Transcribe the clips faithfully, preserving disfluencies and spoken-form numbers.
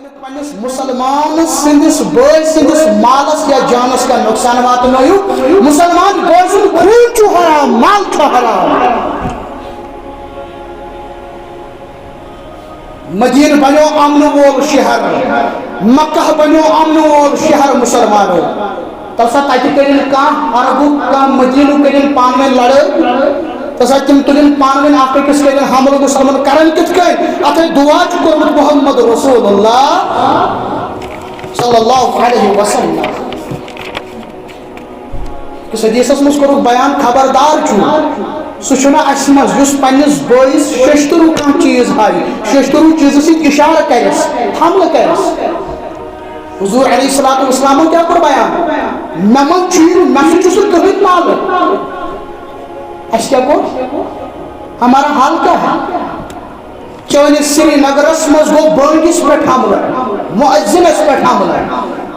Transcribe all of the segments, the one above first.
پننِس مسلمان سٕنٛدِس بٲے سٕنٛدِس مالس یا جانس کانٛہہ نۄقصان واتنٲیِو، مسلمان بٲے سُنٛد خوٗن چھُ حرام، مال چھُ حرام۔ مدینہ بنیو امن وول شہر، مکہ بنیو امن وول شہر مسلمانو۔ تَلہٕ سا تَتہِ کٔرِن کانٛہہ عربُک، کانٛہہ مدینُک کٔرِن پانہٕ ؤنۍ لڑٲے، تَلہٕ سا تِم تُلِن پانہٕ ؤنۍ اکھ أکِس کٔرِن حملہٕ، مسلمان کرن کِتھ کٔنۍ؟ اَتھے دُعا چھُ کوٚرمُت محمد رسول اللہ صلی اللہ علیہ وسلم۔ کس حدیثس منٛز کوٚرُکھ بیان، خبردار چھُ، سُہ چھُنہٕ اَسہِ منٛز یُس پننِس بٲیِس شیشتٕروٗ کانٛہہ چیٖز ہاوِ، شیشتٕروٗ چیٖزس سۭتۍ اِشارٕ کرٮ۪س، حملہٕ کرٮ۪س۔ حضور علیہ الصلوۃ والسلامو کیٛاہ کوٚر بیان؟ مےٚ منٛز چھُ یہِ، مےٚ سۭتۍ چھُ سُہ کٕہٕنۍ تعلق۔ اَسہِ کیٛاہ کوٚر؟ ہمارا حال کیا ہے؟ چٲنِس سرینگرس منٛز گوٚو بٲنگِس پٮ۪ٹھ حملہٕ، مؤذنس پٮ۪ٹھ حملہٕ،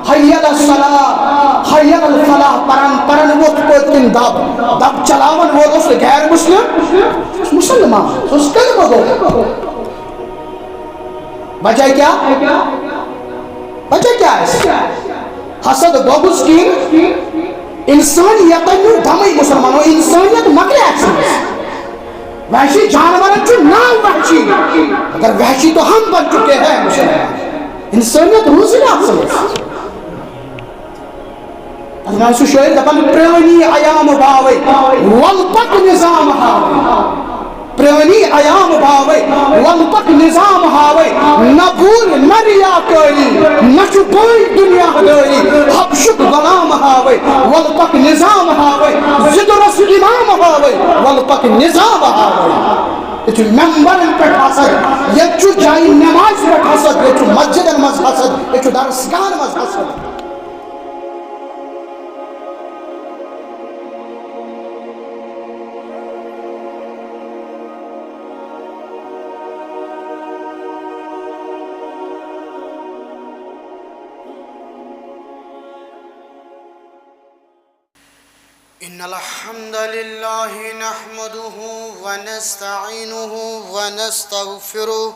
حی علی الصلاۃ، حی علی الفلاح پران پران ووٚتھ پٔتۍ کِنۍ دب، دب چلاون وول اوس نہٕ غیر مسلم، سُہ اوس مسلمان، سُہ اوس کلمہٕ گوٚو۔ وجہ کیا؟ وجہ کیا آسہِ؟ حسد، بغض، کینٛہہ؟ انسانیت نیوٗ دمٕے مسلمانو، انسانیت مۄکلے اَسہِ منٛز۔ وحشی جانورن چھُ ناو وحشی، اگر وحشی تو ہم بن چکے ہیں مسلمان، انسانیت روٗزٕے نہٕ اَتھ منٛز۔ پتہٕ چھُ شٲعر دپان، پرٛٲنی ایام باوے، ول پک نظام ہاوے۔ پرٛٲنی ایام باوے، ول پک نظام ہاوے۔ نہ بوٗل نہ ریا کٲری، نہ چھُ بٲے دُنیا دٲری۔ حبشُک غلام ہاوے، ول پک نظام ہاوے۔ زِدُرس امام ہاوے، ول پک نظام ہاوے۔ ییٚتہِ چھُ ممبرن پٮ۪ٹھ حسد، ییٚتہِ چھُ جایہِ نمازِ پٮ۪ٹھ حسد، ییٚتہِ چھُ مسجدن منٛز حسد، ییٚتہِ چھُ درسگاہن منٛز حسد۔ إن الحمد لله نحمده ونستعينه ونستغفره،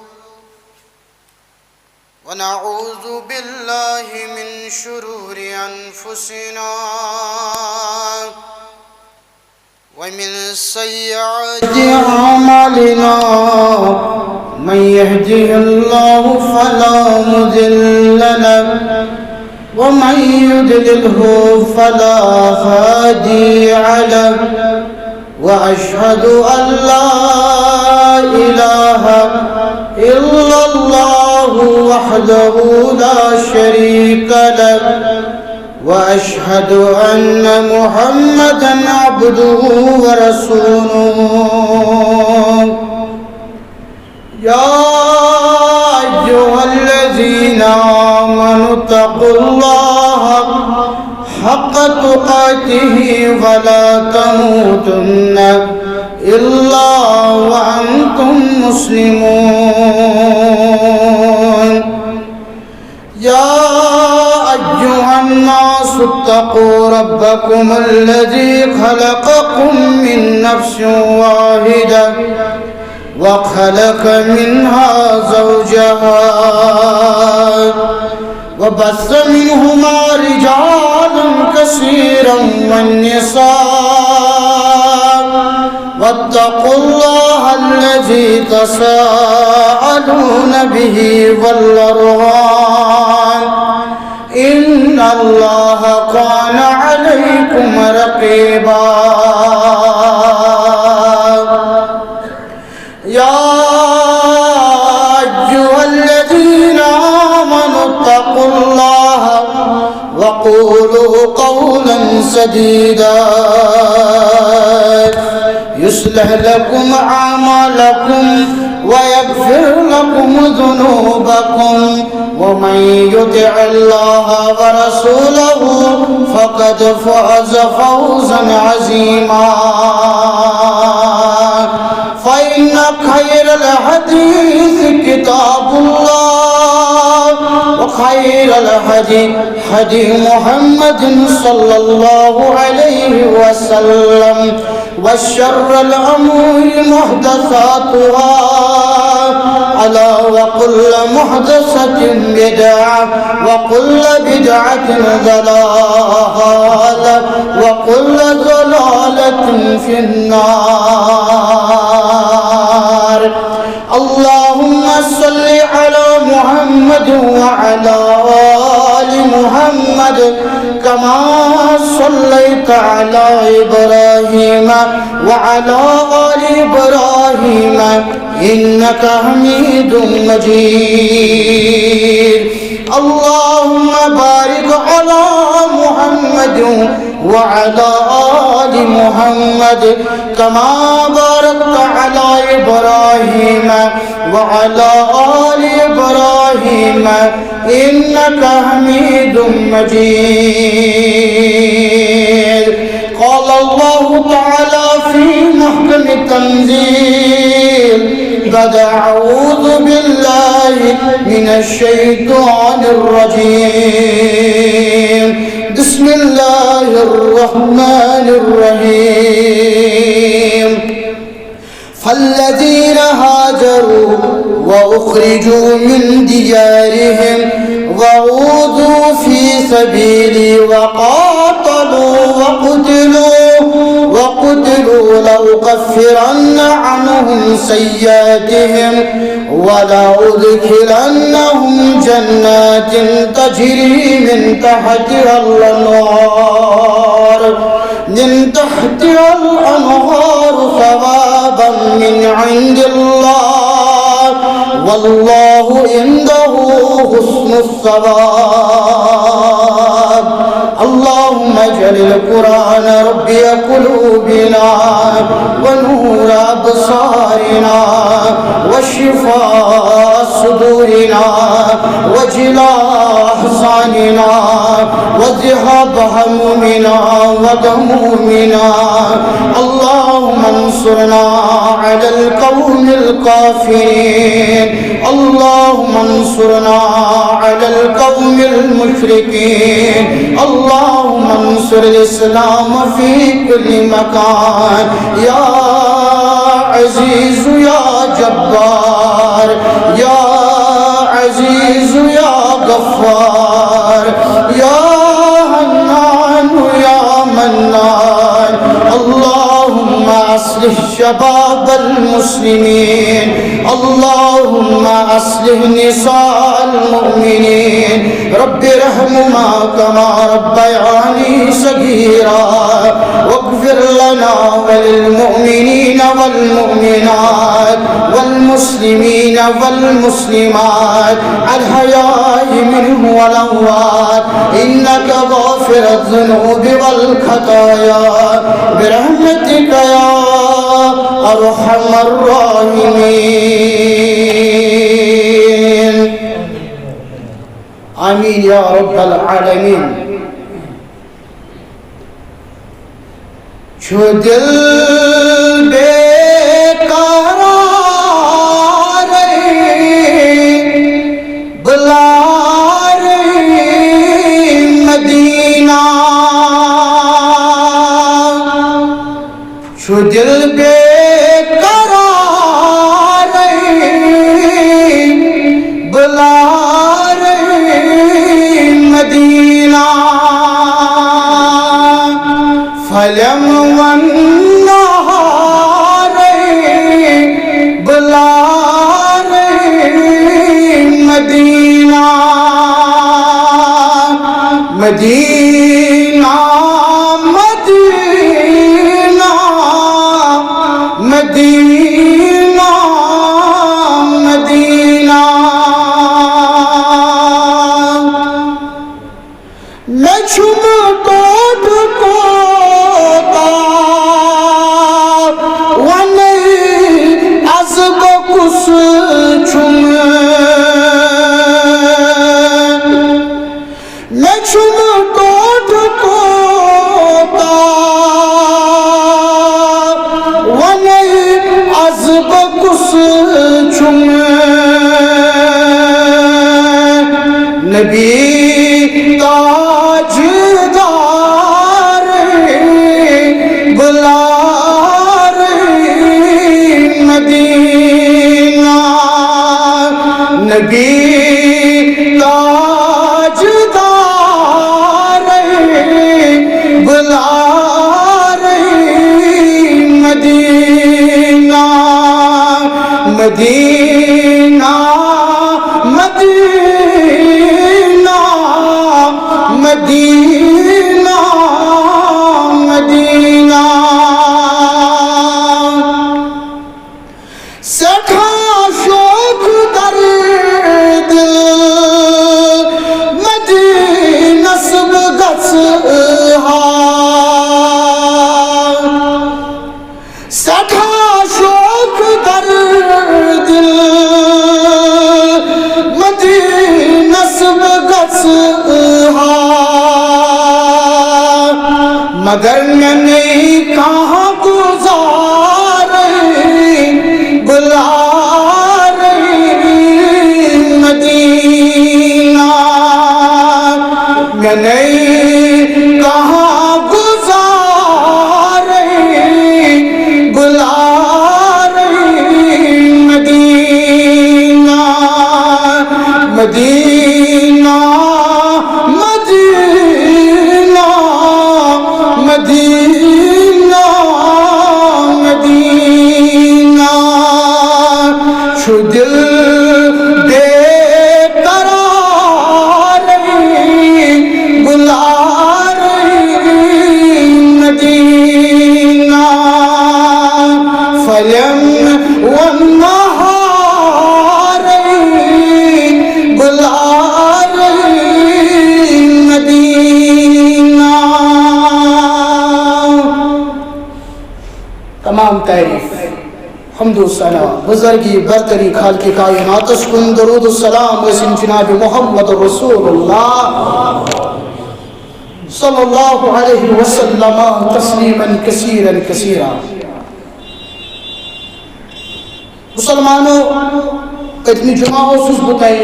ونعوذ بالله من شرور أنفسنا ومن سيئات أعمالنا. من يهده الله فلا مضل له، ومن يضلله فلا هادي له. وأشهد أن لا إله إلا الله وحده لا شريك له، وأشهد أن محمدا عبده ورسوله. يا أيها الذين آمنوا اتقوا الله حق تقاته ولا تموتن إلا وأنتم مسلمون. يا أيها الناس اتقوا ربكم الذي خلقكم من نفس واحدة وخلق منها زوجها وبث منهما رجالا كثيرا والنساء، واتقوا الله الذي تساءلون به والأرحام، إن الله كان عليكم رقيبا. يا أيها الذين آمنوا اتقوا الله وقولوا قولا سديدا يصلح لكم أعمالكم ويغفر لكم ذنوبكم، ومن يطع الله ورسوله فقد فاز فوزا عظيما. فإن خير الحديث كتاب الله، وخير الهدي هدي محمد صلى الله عليه وسلم، وشر الأمور محدثاتها، ألا وكل محدثة بدعة، وكل بدعة ضلالة، وكل ضلالة في النار. اللهم صل على محمد وعلى آل محمد كما صليت على إبراهيم وعلى آل إبراهيم إنك حميد مجيد. اللهم بارك على محمد وعلى آل محمد كما باركت على إبراهيم وعلى آل إبراهيم إنك حميد مجيد. قال الله تعالى في محكم التنزيل بعد أعوذ بالله من الشيطان الرجيم. بسم الله الرحمن الرحيم. فالذين هاجروا وأخرجوا من ديارهم وأوذوا في سبيلي وقاتلوا وقتلوا وقتلوا لأكفرن عنهم سيئاتهم ولأدخلنهم جنات تجري من تحتها الأنهار، من تحتها الأنهار ثوابا من عند الله، والله عنده حسن الثواب. اللهم اجعل القرآن ربيع قلوبنا ونور أبصارنا وشفاء صدورنا وجلاء أحزاننا وذهاب همومنا وغمومنا. اللهم انصرنا على القوم الكافرين. اللهم انصرنا على القوم المشركين. اللهم انصر الإسلام في كل مكان. يا عزيز يا جبار، يا عزيز يا غفار، يا حنان يا منان. اللهم أصلح شباب المسلمين. اللهم أصلح نساء المؤمنين. رب ارحمهما كما ربياني صغيرا. واغفر لنا وللمؤمنين والمؤمنات والمسلمين والمسلمات الأحياء منهم والأموات إنك غافر الذنوب والخطايا برحمتك يا أرحم الراحمين. آمين يا رب العالمين. چھُ دِل بے قرارٕے بُلارٕے مدینہ۔ چھُ دِل بے قرارٕے بُلارٕے مدینہ۔ پھلٮ۪م وَن نہارے بُلارے مدینہ، مدینہ، مدینہ، مدینہ، مدینہ۔ مےٚ چھُم ٹوٹھ کوتاہ وَنَے، از بہٕ کُس چھُم۔ مےٚ چھُم ٹوٹھ کوتاہ وَنَے، از بہٕ کُس چھُم۔ نبی تاجدار بُلارٕے مدینہ۔ مدینہ، مدینہ۔ سٮ۪ٹھاہ شوق در دل مدینس بہٕ گژھٕ ہا۔ سٮ۪ٹھاہ شوق در دل مدینس بہٕ گژھٕ ہا، مگر مےٚ نَے کانٛہہ گُزارٕے، گُلارٕے مدینہ۔ مےٚ نَے کانٛہہ گُزارٕے، گُلارٕے مدینہ، مدینہ، مدینہ، مدینہ، مدینہ۔ چھُ دِل بے قرارٕے، گُلارٕے مدینہ۔ پھلٮ۪ن وۄنۍ نہارٕے، گُلارٕے مدینہ۔ تمام تعریف، حمد و ثنا، بزرگی برتری خالق کائناتس کُن، درود و سلام ٲسِن جناب محمد رسول اللہ صلی اللہ علیہ وسلم تسلیما کثیرا کثیرا۔ مسلمانو، پٔتمہِ جمعہ اوسُس بہٕ تۄہہِ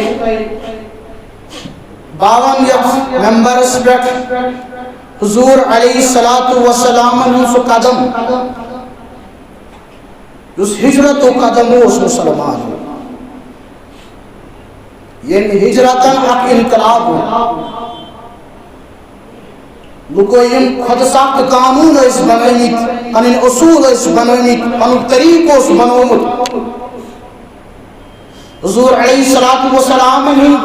باوان یتھ ممبرس پٮ۪ٹھ حضور علیہ الصلوۃ والسلامن ہُنٛد سُہ قدم، یُس ہجرت و قدم اوس مسلمانو، ییٚمہِ ہجرتن اکھ انقلاب اوٚن۔ لُکو یِم خۄد ساخت قانوٗن ٲسۍ بنٲومٕتۍ، پنٕنۍ اصوٗل ٲسۍ بنٲومٕتۍ، پنُن طریٖقہٕ اوس بنوومُت۔ حضور علیہ الصلوۃ والسلام ہٕنٛدۍ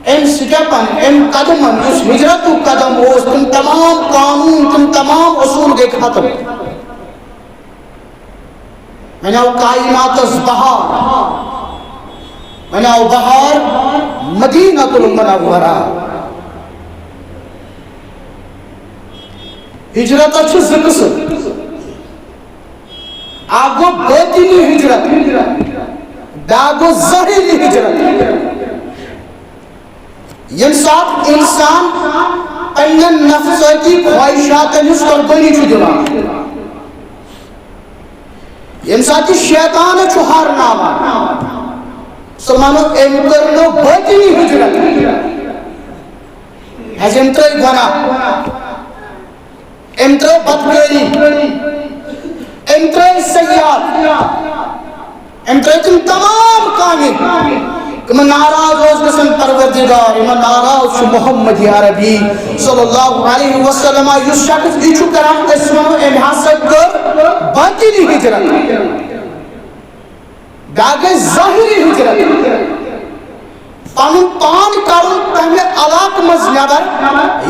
أمۍ سٹیپن، أمۍ قدمن، یُس ہجرتُک قدم اوس، تِم تمام قانوٗن، تِم تمام اصوٗل گٔے ختم۔ وۄنۍ آو کائناتس بہار، وۄنۍ آو بہار مدینہ المنورہ۔ ہجرتس چھِ زٕ قٕسم۔ اکھ گوٚو باطنی ہجرت، بیٛاکھ گوٚو ظٲہری ہجرت۔ ییٚمہِ ساتہٕ اِنسان پننٮ۪ن نفسٲتی خواہشاتن ہٕنٛز قۄربٲنی چھُ دِوان، ییٚمہِ ساتہٕ یہِ شیطانس چھُ ہارناوان، مسلمانو، أمۍ کٔر نہٕ باطنی ہجرت۔ اَسہِ أمۍ ترٛٲے گۄناہ۔ أمۍ ترٲو بدکٲری، أمۍ ترٲے سیاحت، أمۍ ترٲے تِم تمام کامہِ، یِمن ناراض اوس گژھان پروردگار، یِمن ناراض چھُ محمد عربی صلی اللہ علیہ وسلم۔ یُس شخص یہِ چھُ کران، أسۍ وَنو، أمۍ ہسا کٔر باطنی ہجرت۔ بیٛاکھ گٔے ظٲہری ہجرت۔ پنُن پان کرُن تمہِ علاقہٕ منٛز نٮ۪بر،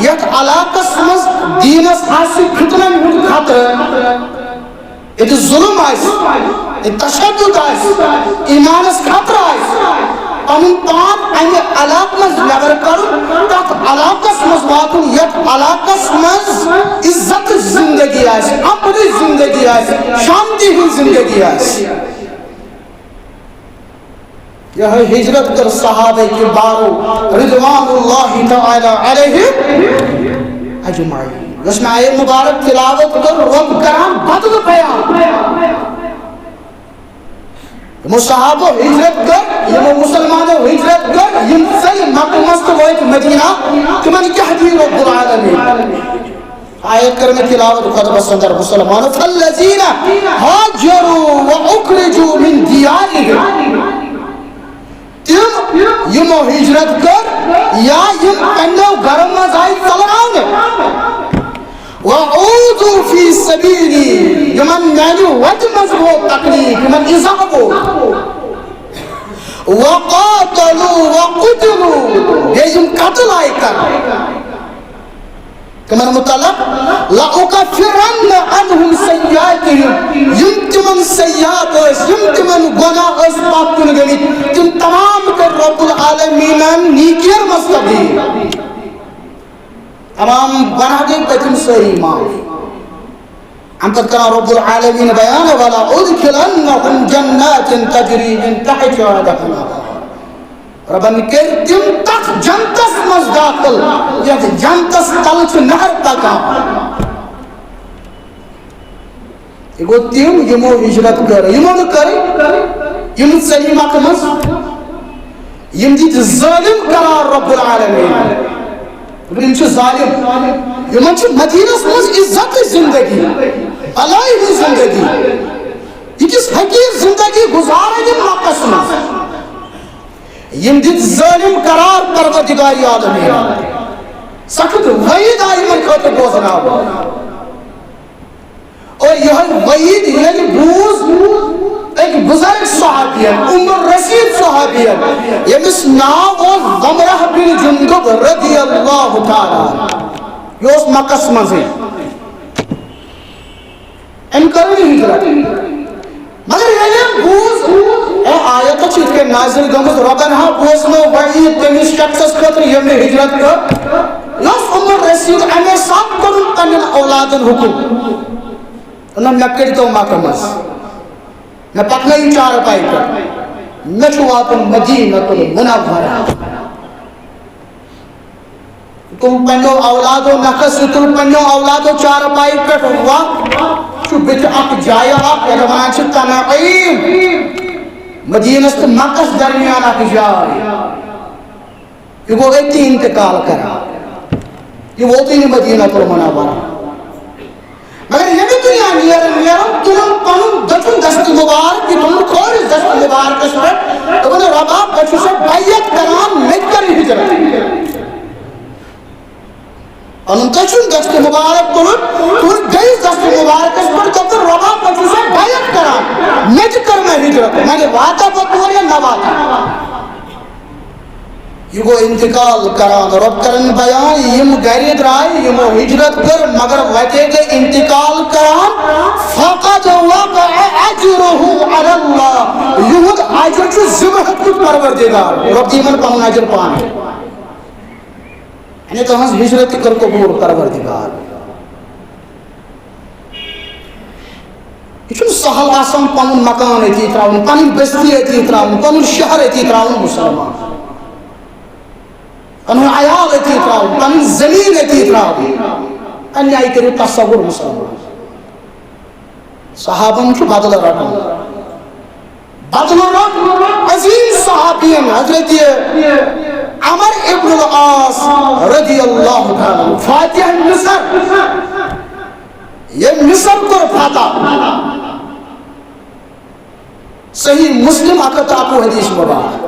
یتھ علاقس منٛز دیٖنس آسہِ فتنن ہُنٛد خطرٕ، ییٚتہِ ظلم آسہِ، ییٚتہِ تشدد آسہِ، ایمانس خطرٕ آسہِ۔ پنُن پان امہِ علاقہٕ منٛز نٮ۪بر کرُن، تتھ علاقس منٛز واتُن، یتھ علاقس منٛز عزت زندگی آسہِ، امنٕچ زندگی آسہِ، شانتی ہٕنٛز زندگی آسہِ۔ یہے ہجرت کٔر صحابہ کبارو رضوان اللہ تعالی علیہم اجمعین۔ یۄس مےٚ آیے مبارک تلاوت کٔر، رۄب کران بدلہٕ بیان۔ یِمو صحابو ہجرت کٔر، یِمو مسلمانو ہجرت کٔر، یِم ژٔلۍ مکہ منٛز تہٕ وٲتۍ مدینہ، تِمن کیٛاہ دِیہِ رب العالمین؟ آیت کر مےٚ تلاوت خۄطبس اندر، مسلمانو، فالذین ہاجروا و اخرجوا من دیارہم۔ تِم یِمو ہجرت کٔر یا یِم پننیو گرو منٛز آیہِ ژلراونہٕ۔ و اوذوا فی سبیلی، یِمن میانہِ وتہِ منٛز ووت تکلیف، یِمن ایزا ووت۔ وقاتلوا وقتلوا، بیٚیہِ یِم قتل آیہِ کرنہٕ۔ کمن متعلق؟ لَأُكَفِّرَنَّ عَنْهُمْ سَيِّئَاتِهِمْ، یِم تِمن سیئات ٲسۍ، یِم تِمن گۄناہ ٲسۍ پتھ کُن گٔمٕتۍ، تِم تمام کٔرۍ رب العالمیٖنن نیٖکین منٛز تبدیٖل۔ تمام گۄناہ گٔے پٔتِم سٲری معاف۔ اَمہِ پتہٕ کران رب العالمین بیان، وَلَأُدْخِلَنَّهُمْ جَنَّاتٍ تَجْرِي مِنْ تَحْتِهَا الْأَنْهَارُ۔ ربن کٔرۍ تِم تَتھ جنتس منٛز دٲخل یَتھ جنتس تل چھِ نہر پکان۔ یہِ گوٚو تِم یِمو ہجرت کٔر، یِمو نہٕ کٔر، یِم ژٔلۍ مکہٕ منٛز۔ یِم دِتۍ ظٲلم قرار رب العالمین۔ دوٚپُن، یِم چھِ ظٲلم۔ یِمن چھِ مدینس منٛز عزت زندگی، بلایہِ ہٕنٛز زندگی۔ یہِ کِژھ حقیٖر زندگی گُزارن یِم مکس منٛز؟ یِم دِتۍ ظٲلم قرار پروردگار عالمین۔ سخت وعید آیہِ یِمن خٲطرٕ بوزناونہٕ۔ اور یِہوٚے وعید ییٚلہِ بوٗز أکۍ بُزرگ صحابین، عمر رسید صحابین، ییٚمِس ناو اوس ضمرہ بن جندب رضی اللہ تعالیٰ عنہ۔ یہِ اوس مکس منٛزٕے۔ أمۍ کٔر نہٕ ہجرت۔ مگر ییٚلہِ أمۍ بوٗز، اے، آیت چھِ یِتھ کٔنۍ نازل گٔمٕژ، رۄبن ہا بوزنٲو وعید تٔمِس شخصس خٲطرٕ ییٚمۍ نہٕ ہجرت کٔر۔ یہِ اوس عمر رسید، اَمے ساتہٕ کوٚرُن پننٮ۪ن اولادن حُکم۔ دوٚپُن، مےٚ کٔڑۍتو مکہٕ منٛز، مےٚ پکنٲیِو چارپایہِ پٮ۪ٹھ، مےٚ چھُ واتُن مدینہ المنورہ۔ تُل پننیو اولادو نکھس، یہِ تُل پننیو اولادو چارپایہِ پٮ۪ٹھ وق، چھُ بٕتھِ اکھ جایہِ اکھ، یتھ ونان چھِ تنعیم، مدینس تہٕ مکس درمیان اکھ جاے۔ یہِ گوٚو أتی انتقال کران، یہِ ووتُے نہٕ مدینہ المنورہ۔ مگر ییٚمہِ دُنیا نیران نیران تُلُن پنُن دٔچھُن دستہِ مُبارک، یہِ تُلُن کھوورِس دستہِ مُبارکس پٮ۪ٹھ، دوٚپُن، "رۄبا، بہٕ چھُسے بیعت کران، مےٚ تہِ کر ہجرت۔" پنُن دٔچھُن دستہِ مُبارک تُلُن، تُلُن بیٚیِس دستہِ مُبارکس پٮ۪ٹھ، دوٚپُن، "رۄبا، بہٕ چھُسے بیعت کران، مےٚ تہِ کر مےٚ ہجرت، وۄنۍ واتہ بہٕ تور یا نہ واتہ؟" یہِ گوٚو انتقال کران، رۄب کرن بیان، یِم گرِ درٛاے، یِمو ہجرت کٔر، مگر وتے گٔے انتقال کران۔ فقد وقع اجرہ علی اللہ، یِہُنٛد اجر چھُ ذِمہٕ ہیوٚتمُت پروردگار، رۄب دِ یِمن پنُن اجر پانے۔ یعنی تُہٕنٛز ہجرت تہِ کٔر قبوٗل پروردگار۔ یہِ چھُنہٕ سہل آسان پنُن مکان أتی ترٛاوُن، پنٕنۍ بستی أتی ترٛاوُن، پنُن شہر أتی ترٛاوُن مُسلمان، پنُن عیال أتی ترٛاوُن، پنٕنۍ زٔمیٖن أتی ترٛاوُن۔ اَمہِ آیہِ کٔرِو تصوُر مُسلمان۔ صحابن چھُ بدلہٕ رٹُن۔ بدلہٕ روٚٹ عظیم صحابین حضرت عمر ابن العاص رضی اللہ تعالیٰ عنہ، فاتح مصر، ییٚمۍ مصر کوٚر فتح۔ صحیح مسلم اکھ ہتھ تہٕ اکوُہ حدیث مبارک۔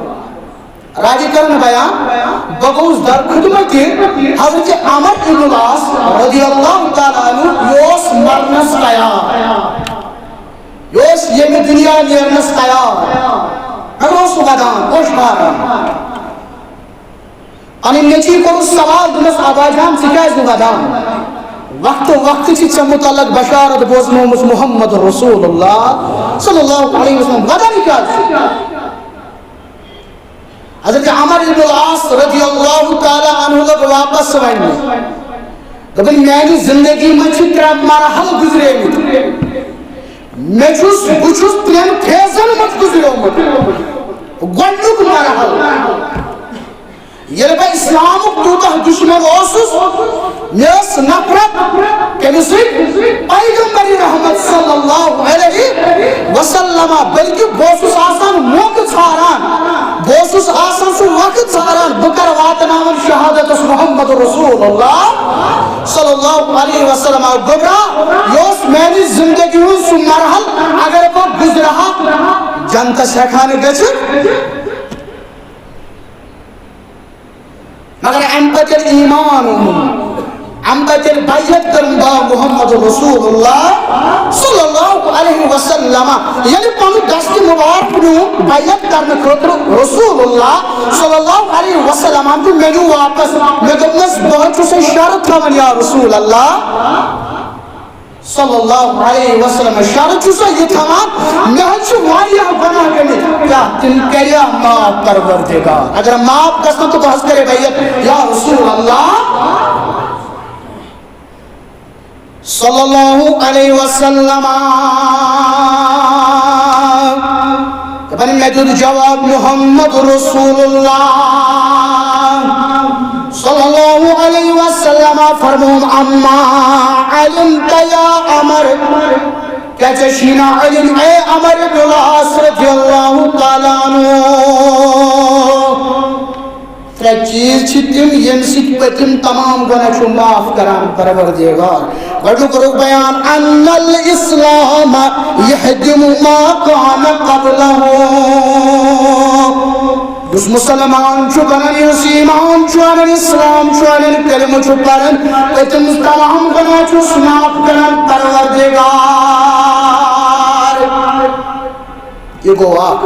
راوی کرن بیان، بہٕ گوٚوُس در خدمت حضرت عمر ابن العاص رضی اللہ تعالیٰ عنہ، یہِ اوس مرنس تیار۔ یہِ اوس ییٚمہِ دُنیا نیرنس تیار، مگر اوس سُہ ودان، اوس ٹھاران۔ پنٕنۍ نیٚچوۍ کوٚرُس سوال، دوٚپنس، "ابا جان، ژٕ کیازِ نہٕ ودان؟ وقتہٕ وقتہٕ چھِ ژےٚ متعلق بشارت بوزنٲومٕژ محمد رسول اللہ صلی اللہ علیہ وسلم، ودان کیازِ چھُ؟" حضرت عمر ابن العاص رضی اللہ تعالیٰ عنہ لوٚگ واپس وننہِ۔ دوٚپُن، "میانہِ زندگی منٛز چھِ ترٛےٚ مرحلہٕ گُزریمٕتۍ۔ مےٚ چھُس، بہٕ چھُس ترٛٮ۪ن فیزن منٛز گُزریومُت۔ گۄڈٕنیُک مرحلہٕ، ییٚلہِ بہٕ اسلامُک تیوٗتاہ دُشمن اوسُس، مےٚ ٲس نفرت کٔمِس سۭتۍ؟ پیغمبر رحمت صلی اللہ علیہ وسلم، بلکہ بہٕ اوسُس آسان موقعہٕ ژھاران، بہٕ اوسُس آسان سُہ وقت ژھاران، بہٕ کر واتناوان شہادتس محمد رسول اللہ صلی اللہ علیہ وسلم۔ گوٚبرا، یہِ اوس میانہِ زندگی ہُنٛد سُہ مرحل، اگر بہٕ گُزرٕ ہا، جنتس ہٮ۪کہٕ ہا نہٕ گٔژھِتھ۔" مگر امہِ پتہٕ ییٚلہِ ایمان اوٚنُن، امہِ پتہٕ ییٚلہِ بیعت کٔرٕن با محمد رسول اللہ صلی اللہ علیہ وسلم، ییٚلہِ پنُن دستہِ مبارک نیوٗن بیعت کرنہٕ خٲطرٕ رسول اللہ صلی اللہ علیہ وسلم، تہٕ مےٚ نیوٗ واپس۔ مےٚ دوٚپنس، بہٕ حظ چھُسے شرط تھاوان یا رسول اللہ صلی اللہ علیہ وسلم، شرط چھُسا یہِ تھاوان، مےٚ حظ چھِ واریاہ گۄناہ کٔرمٕتۍ، کیٛاہ تِم کَریا معاف پروردگار؟ اگر معاف گژھن تہٕ بہٕ حظ کَرے بیعت یا رسول اللہ صلی اللہ علیہ وسلم۔ دَپان، مےٚ دیُت جواب محمد رسول اللہ صلی اللہ علیہ وسلم فرموم، اما علمت یا عمر، کیا ژےٚ چھُے نا علم اے عمر بن العاص رضی اللہ تعالیٰ عنہ؟ ترٛےٚ چیٖز چھِ تِم، ییٚمہِ سۭتۍ پٔتِم تمام گۄناہ چھُ معاف کران پروردگار۔ گۄڈٕنیُک کوٚرُکھ بیان، ان الاسلام یہدم ما کان قبلہ۔ یُس مسلمان چھُ بنان، یُس ایمان چھُ انان، اسلام چھُ انان، کلمہٕ چھُ پران، پٔتِم تمام گۄناہ چھُس معاف کران پروردگار۔ یہِ گوٚو اکھ۔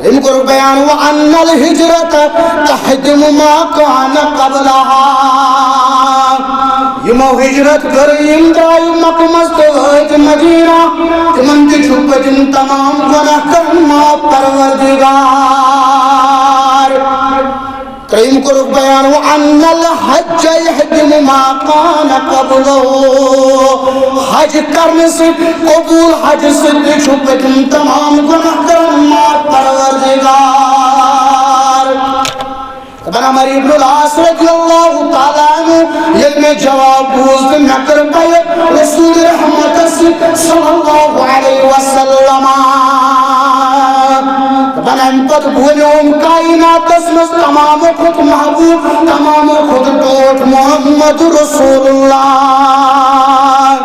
أمۍ کوٚر بیان، وَأَنَّ الْهِجْرَةَ تَهْدِمُ مَا كَانَ قَبْلَهَا۔ یِمو ہجرت کٔر، یِم درٛاے مکہٕ منٛز تہٕ وٲتۍ مدینہ، تِمن تہِ چھُ پٔتِم تمام گۄناہ کران معاف پروردگار۔ ترٛیٚیِم کوٚرُکھ بیان، وَأَنَّ الْحَجَّ يَهْدِمُ مَا كَانَ قَبْلَهُ۔ حج کرنہٕ سۭتۍ، قبول حج سۭتۍ تہِ چھُ پٔتِم تمام گۄناہ کران معاف پروردگار۔ دَپان عمر ابن العاص رضی اللہ تعالیٰ عنہ، ییٚلہِ مےٚ جواب بوٗز تہٕ مےٚ کٔر بیعت رسول رحمتس سۭتۍ صلی اللہ علیہ وسلم۔ دَپان اَمہِ پتہٕ بولیوم کائناتس منٛز تمامو کھۄتہٕ محبوب، تمامو کھۄتہٕ ٹوٹھ محمد رسول اللہ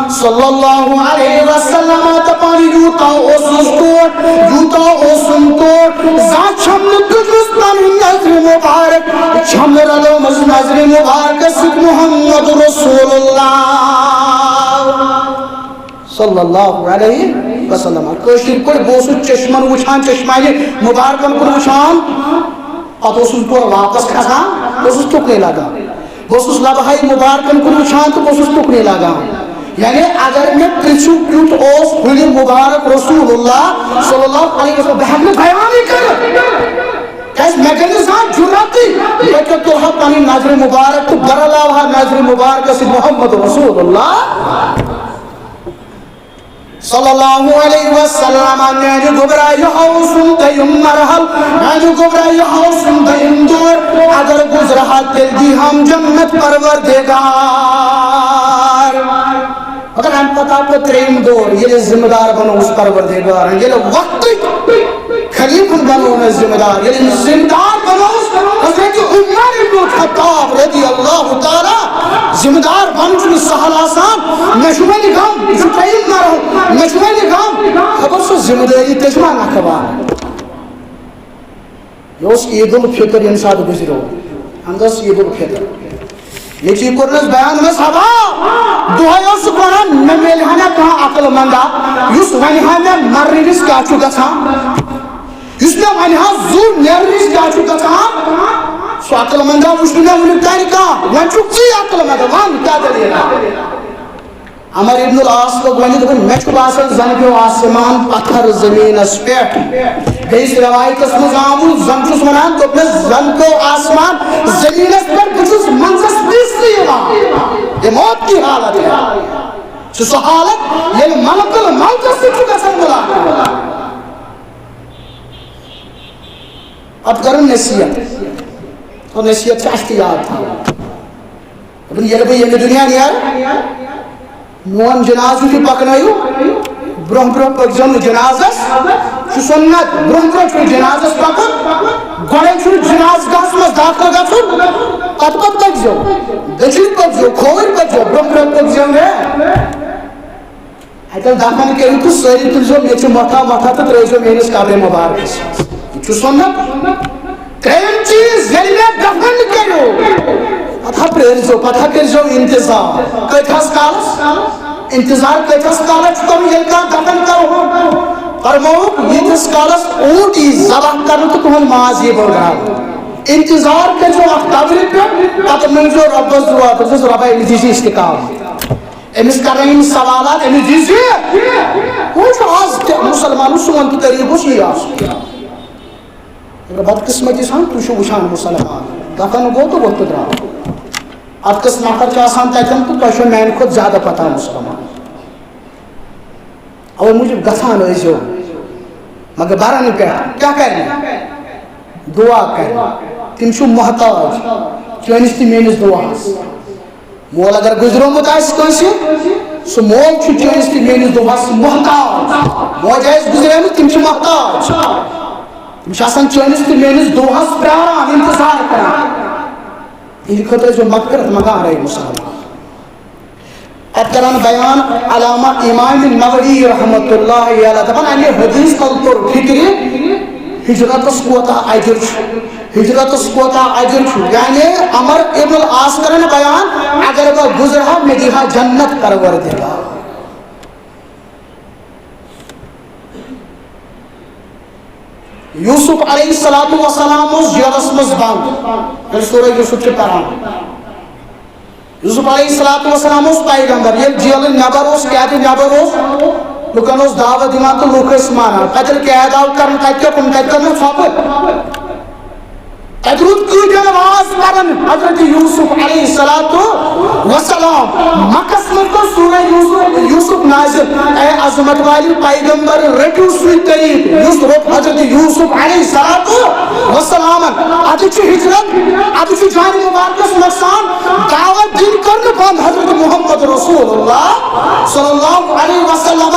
صلی اللہ علیہ وسلم۔ دَپان یوٗتاہ اوسُس ٹوٹھ، یوٗتاہ اوسُم ٹوٹھ، زانٛہہ چھَم نہٕ تُجمٕژ پنٕنۍ نظرِ مبارک، چھَم نہٕ رلٲومٕژ نظرِ مبارکس سۭتۍ محمد رسول اللہ صلی اللہ علیہ وسلم۔ کٲشِر پٲٹھۍ، بہٕ اوسُس چشمن وٕچھان، چشمانہِ مبارکن کُن وٕچھان، پتہٕ اوسُس بہٕ تورٕ واپس کھسان، بہٕ اوسُس تُکنُے لگان۔ بہٕ اوسُس لبہٕ ہاے مبارکن کُن وٕچھان تہٕ بہٕ اوسُس تُکنُے لگان۔ یعنی اگر مےٚ پرژھِو کیُتھ اوس حُلہِ مبارک رسول اللہ صلی اللہ علیہ وسلم، بہٕ ہٮ۪کہٕ نہٕ بیانٕے کٔرِتھ۔ کیازِ مےٚ گٔے نہٕ زانٛہہ جُرأتٕے، بہٕ کیٛاہ تُلہٕ ہا پنٕنۍ نظرِ مبارک تہٕ بہٕ رلاوٕ ہا نظرِ مبارکس سۭتۍ محمد رسول اللہ صلی اللہ علیہ وسلم۔ میانہِ گوٚبرا، یہِ ہاوُس سُنٛد دوٚیُم مرحل، میانہِ گوٚبرا، یہِ ہاوُس سُنٛد دوٚیُم دور۔ اگر گُزرٕ ہا، تیٚلہِ دی ہم جنت پروردگار۔ مگر امہِ پتہٕ آو پتہٕ ترٛیٚیِم دور، ییٚلہِ ذمہٕ دار بنووُس پروردگارن، ییٚلہِ وقتٕکۍ خلیفن بنوونس ذمہٕ دار، ییٚلہِ أمِس ذمہٕ دار بنووُس حضرت عمر ابن الخطاب رضی اللہ تعالیٰ، ذمہٕ دار بنُن چھُنہٕ سہل آسان۔ مےٚ چھُ وۄنۍ غم، یہِ چھُ ترٛیٚیِم مرحلہٕ، مےٚ چھُ وۄنۍ غم، خبر سُہ ذمہٕ دٲری تہِ چھِ ما نکھٕ بار۔ یہِ اوس عید الفطر ییٚمہِ ساتہٕ گُزریو، اَہَن حظ، عید الفطر۔ نیٚچوۍ کوٚرنَس بیان، دوٚپنَس، "حبا، دۄہَے اوسُکھ وَنان، مےٚ میلہِ ہا نہ کانٛہہ عقل مندا، یُس وَنہِ ہا مےٚ مَرنہٕ وِزِ کیٛاہ چھُ گژھان، یُس مےٚ وَنہِ ہا زُو نیرنہٕ وِزِ کیٛاہ چھُ گژھان، سُہ عقل مندا وُچھ نہٕ مےٚ وُنیُک تانۍ کانٛہہ۔ وۄنۍ چھُکھ ژٕے عقل مندا، وَن کیٛاہ دٔلیٖلہ؟" عمر ابن العاص لوٚگ وَنہِ، دوٚپُن، "مےٚ چھُ باسان زَن پیوٚو آسمان پَتھر زٔمیٖنَس پٮ۪ٹھ۔" بیٚیِس رِوایتَس منٛز آمُت، زَن چھُس وَنان، دوٚپنَس، "زَن پیوٚو آسمان زٔمیٖنَس پٮ۪ٹھ، بہٕ چھُس منٛزَس پیٖسنہٕ یِوان۔" یہ موت کی حالت ہے۔ چھُ سُہ حالت، ییٚلہِ ملک الموتَس سۭتۍ چھُ گژھان مُلاقات۔ پَتہٕ کَرُن نصیحت۔ اور نصیحت چھِ اَسہِ تہِ یاد تھاوٕنۍ۔ دوٚپُن، ییٚلہِ بہٕ ییٚمہِ دُنیا نیرٕ، میون جنازٕ یُتھُے پَکنٲیِو، برونٛہہ برونٛہہ پٔکۍزیو نہٕ جنازَس، چھُ سُنت، برونٛہہ برونٛہہ چھُ جنازَس پَکُن، گۄڈَے چھُ جنازٕ گاہَس منٛز داخل گژھُن، پَتہٕ پَتہٕ پٔکۍزیو، دٔچھِنۍ پٔکۍزیو، کھووٕرۍ پٔکۍزیو، برونٛہہ برونٛہہ پٔکۍزیو نہٕ۔ اَتٮ۪ن دفن کٔرِو تہٕ سٲری تُلزیو میٚژِ مۄٹھا مۄٹھا تہٕ ترٲیزیو میٲنِس قبرِ مُبارکَس منٛز۔ یہِ چھُ سُنت۔ ترٛیٚیِم چیٖز، ییٚلہِ مےٚ دفن کٔرِو، پتہٕ ہا کٔرۍزیو، پتہ کٔرۍزیو انتظار۔ کۭتِہَس کالس؟ انتظار کۭتِہَس کالس چھُ کرُن، ییٚلہِ کانٛہہ دفن کرہون؟ فرمووُکھ، ییٖتِس کالس اوٗنٹ یی ذبح کرنہٕ تہٕ تُہُنٛد ماز یی بٲگراونہٕ۔ انتظار کٔرۍزیو اتھ قبرِ پٮ۪ٹھ، پتہٕ مٔنٛگزیو رۄبس دُعا، دٔپزیوس، "رۄبا، أمِس دِیٖزِ استقامت۔ أمِس کرنٲیِن سوالات، أمِس دِیٖزِ۔" وۄنۍ چھُ آز تہِ مُسلمانن سون تہِ طریٖقہٕ گوٚژھ یی آسُن۔ مگر بدقسمتی سان، تُہۍ چھِو وٕچھان مُسلمان دفن گوٚو تہٕ ووٚتھ تہٕ درٛاو۔ اَتھ کٔژ نفر چھِ آسان تَتٮ۪ن تہٕ تۄہہِ چھو میٛانہِ کھۄتہٕ زیادٕ پتہ مُسلمان۔ اَوَے موٗجوٗب گژھان ٲسۍزیو، مگر برن پٮ۪ٹھ کیٛاہ کرِ؟ دُعا کرِ۔ تِم چھِ محتاج چٲنِس تہٕ میٛٲنِس دُعاہَس۔ مول اگر گُزریومُت آسہِ کٲنٛسہِ، سُہ مول چھُ چٲنِس تہٕ میٛٲنِس دُعاہَس محتاج۔ موج آسہِ گُزریمٕژ، تِم چھِ محتاج۔ تِم چھِ آسان چٲنِس تہٕ میٛٲنِس دُعاہَس پیاران، انتظار کران۔ تِہنٛدِ خٲطرٕ ٲسۍزیو مغفرت منٛگان، اے مُسلمان۔ پتہٕ کران بیان علامہ امام نووی رحمۃ اللہ علیہ، دپان، امہِ حدیث تل توٚر فکرِ ہجرتس کوتاہ اجر چھُ، ہجرتس کوتاہ اجر چھُ۔ یعنی عمر ابن العاص کران بیان، اگر بہٕ گُزرٕ ہا، مےٚ دی ہا جنت پروردگار۔ یوسف علیہ الصلوۃ والسلام اوس جیلس منٛز بند، ییٚلہِ سورہ یوسف چھِ پران۔ یوسف علیہ الصلوۃ والسلام اوس پیغمبر، ییٚلہِ جیلہٕ نٮ۪بر اوس، قیدٕ نٮ۪بر اوس، لُکن اوس دعوت دِوان تہٕ لُکھ ٲسۍ مانان۔ پتہٕ ییٚلہِ قید آو کرنہٕ، تتہِ کیٛاہ کوٚرُن؟ تتہِ کٔر نہٕ ژھۄپہٕ۔ تتہِ روٗد کۭتیاہ نماز پران حضرت یوسف علیہ الصلوۃ والسلام۔ مکس منٛز گوٚو سورہ یوسف، یوسف نازل۔ اے عظمت والہِ پیغمبر، رٔٹِو سُے طریٖقہٕ یُس روٚٹ حضرت یوسف علیہ الصلوۃ والسلامن۔ ادٕ چھُ ہجرت، ادٕ چھُ جانِ مبارکس نۄقصان۔ دعوت دِنۍ کٔر نہٕ بنٛد حضرت محمد رسول اللہ صلی اللہ علیہ وسلم۔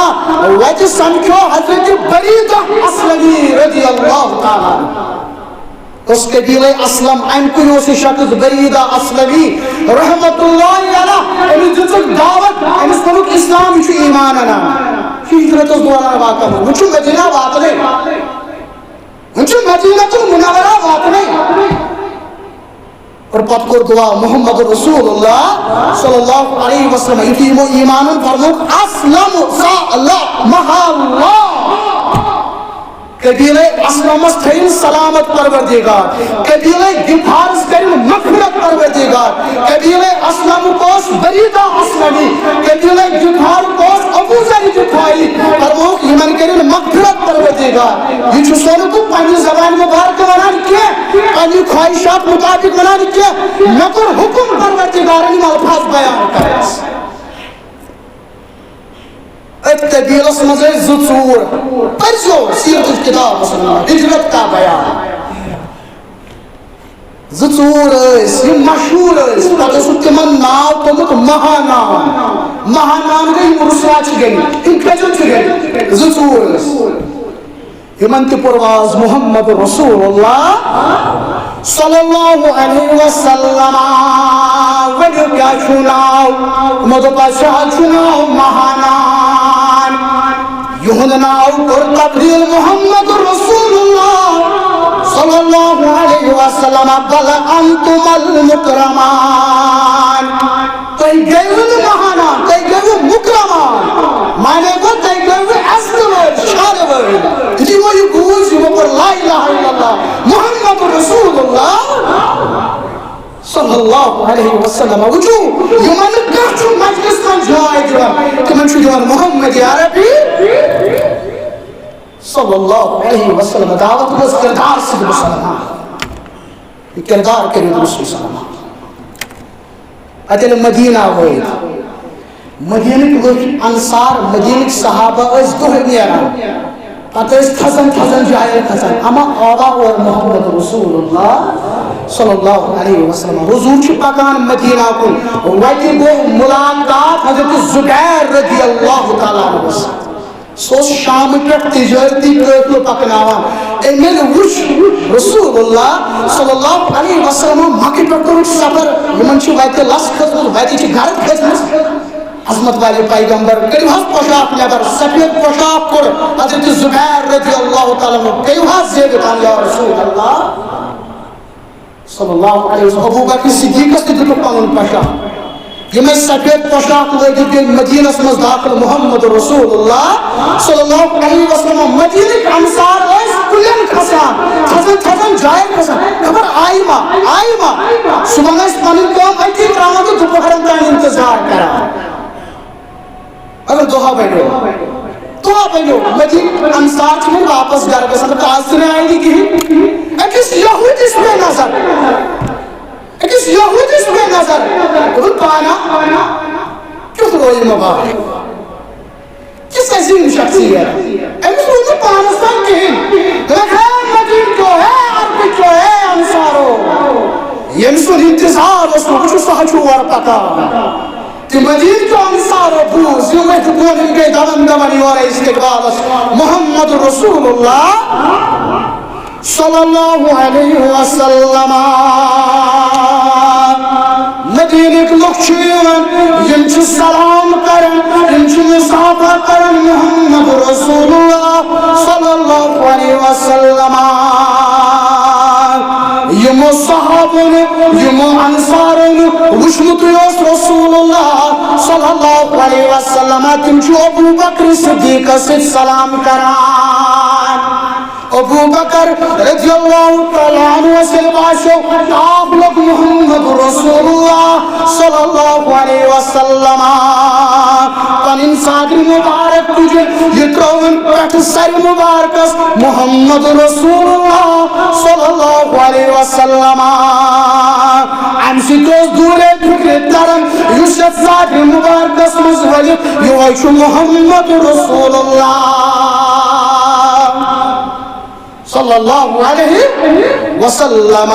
وتہِ سمکھیو حضرت بریدہ اسلمی رضی اللہ تعالیٰ عنہ۔ کُس قبیلے اسلم؟ امہِ کُے اوس یہِ شخص بریدہ اسلمی رحمت اللہ علیہ۔ أمِس دِژٕکھ دعوت، أمِس ووٚنُکھ، اسلام، یہِ چھُ ایمان انان۔ یہِ چھُ ہجرتس دوران واقعہ، وۄنۍ چھُ مدینہ واتنٕے، وۄنۍ چھُ مدینہ المنورہ واتنٕے۔ اور پتہٕ کوٚر دعا محمد رسول اللہ صلی اللہ علیہ وسلم، یُتھُے یِمو ایمان اوٚن، فرمووُکھ، اسلم سا اللہ محلہ۔ قبیلے اسلمس تھٲیِن سلامت پروردگار، قبیلے غفارس کٔرِن مغفرت پروردگار۔ قبیلے اسلمُک اوس بریدہ اسلمی، قبیلے غفارُک اوس ابو ذر غفاری۔ فرمووُکھ، یِمن کٔرِن مغفرت پروردگار۔ یہِ چھُ سونہٕ بہٕ پننہِ زبانہِ مبارکہٕ ونان کینٛہہ، پننہِ خواہشات مطابق ونان کینٛہہ۔ مےٚ کوٚر حکم پروردگارن یِم الفاظ بیان کرنس۔ أتھۍ قبیلس منٛز ٲسۍ زٕ ژوٗر۔ پٔرۍزیو سیرت الکتابس منٛز ہجرت کا بیان۔ زٕ ژوٗر ٲسۍ، یِم مشہوٗر ٲسۍ۔ پتہٕ اوسُکھ تِمن ناو تھوٚومُت مہانان۔ مہانان گٔے، یِم رسوا چھِ گٔمٕتۍ، یِم کھٔجِتھ چھِ گٔمٕتۍ۔ زٕ ژوٗر ٲسۍ۔ یِمن تہِ پرواز محمد رسول اللہ صلی اللہ علیہ وسلم۔ ؤنِو کیٛاہ چھُو ناو؟ یِمو دوٚپ، اَسہِ حظ چھُ ناو مہانان۔ یِہُنٛد ناو کوٚر تبدیل محمد رسول اللہ صلی اللہ علیہ وسلم، بل انتم المکرمان۔ تُہۍ گٔیوٕ نہٕ مہانان، تُہۍ گٔیوٕ مُکرمان۔ معنی گوٚو، تُہۍ گٔیوٕ عزتہٕ وٲلۍ، شانہٕ وٲلۍ۔ یُتھُے وۄنۍ یہِ بوٗز، یِمو پوٚر لا الہ الا اللہ محمد رسول اللہ صلی اللہ علیہ وسلم۔ وٕچھِو، یِمن نہٕ کانٛہہ چھُ مجلس منٛز جاے دِوان، تِمن چھُ دِوان محمد عربی صلی اللہ علیہ وسلم۔ دعوت گٔژھ کردار سۭتۍ مُسلمان۔ یہِ کردار کٔرِو تٔمِس سۭتۍ سلام۔ پتہٕ ییٚلہِ مدینہ وٲتۍ، مدینٕکۍ لُکھ، انصار، مدینٕکۍ صحابہ ٲسۍ دۄہے نیران۔ پتہٕ ٲسۍ تھزن تھزن جاین کھسان۔ اما آوا اور محمد رسول اللہ صلی اللہ علیہ وسلم۔ حضور چھِ پکان مدینہ کُن۔ وتہِ گوٚو ملاقات حضرت زبیر رضی اللہ تعالیٰ عنہ سۭتۍ۔ سُہ اوس شامہٕ پٮ۪ٹھ تجٲرتی قٲفلہٕ پکناوان۔ أمۍ ییٚلہِ وُچھ رسول اللہ صلی اللہ علیہ وسلم مکہِ پٮ۪ٹھ کوٚرُکھ سفر، یِمن چھِ وتہِ لژھ کھٔژمٕژ، وتہِ چھِ گرد کھٔژمٕژ۔ عظمت والے پیغمبر، کٔرِو حظ پوشاک نٮ۪بر، سفید پوشاک کوٚر حضرت زبیر رضی اللہ تعالیٰ عنہ، کٔرِو حظ زیٖوِتھ ہن یا رسول اللہ۔ صلی اللہ علیہ وسلم۔ ابو بکر صدیقس تہِ دِتُکھ پنُن پوشاک۔ یِم ٲسۍ سفید پوشاک لٲگِتھ گٔے مدینس منٛز داخل۔ محمد رسول اللہ صلی اللہ علیہ وسلم، مدینٕکۍ انصار ٲسۍ کُلٮ۪ن کھسان، تھزن تھزن جاین کھسان۔ خبر آیہِ ما، آیہِ ما؟ صبحن ٲسۍ پنٕنۍ کٲم أتی ترٛاوان تہٕ دُپہرن تام انتظار کران۔ اگر دۄہا بنیو، دۄہا بنیو، مدینہٕ انصار چھِ وۄنۍ واپس گرٕ گژھان، تہٕ آز تہِ نہٕ آیہِ نہٕ کِہیٖنۍ۔ أکِس یہوٗدِس پے نظر، أکِس یہوٗدِس پے نظر، دوٚپُن، پانا کیُتھ رویہِ مبارک، کِژھ عظیٖم شخصیت۔ أمِس روٗد نہٕ پانَس تام کِہیٖنۍ۔ دوٚپُن، ہے مدیٖنہٕ کیو، ہے عربہٕ کیو، ہے انصارو، ییٚمۍ سُنٛد انتظار اوس، وٕچھِو سُہ ہا چھُ اورٕ پکان۔ تہٕ مدیٖنہٕ کیو انصارو بوٗز، یِم ؤتھۍ بۄن، یِم گٔے دَوان دَوان یورَے استقبالَس۔ محمد رسول اللہ صلی اللہ علیہ وسلم۔ مدیٖنٕکۍ لُکھ چھِ یِوان، یِم چھِ سلام کران، یِم چھِ مصافحہ کران محمد رسول اللہ صلی اللہ علیہ وسلم۔ یِمو صحابو نہٕ، یِمو انصارو نہٕ وٕچھمُتٕے اوس رسول اللہ صلی اللہ علیہ وسلم، تِم چھِ ابو بکر صدیقس سۭتۍ سلام کران۔ ابو بکر رضی اللہ تعالیٰ عنہ ییٚلہِ باسیو، تاپھ لوٚگ محمد رسول اللہ صلی اللہ علیہ وسلم۔ پنٕنۍ صدر مبارک تُجہِ، یہِ ترٲوٕن پٮ۪ٹھٕ سرِ مبارکس محمد رسول اللہ صلی اللہ علیہ وسلم۔ امہِ سۭتۍ اوس دوٗرے فِکرِ تران، یُس یتھ صدر مبارکس منٛز ؤلِتھ، یِہوٚے چھُ محمد رسول اللہ صلی اللہ علیہ وسلم۔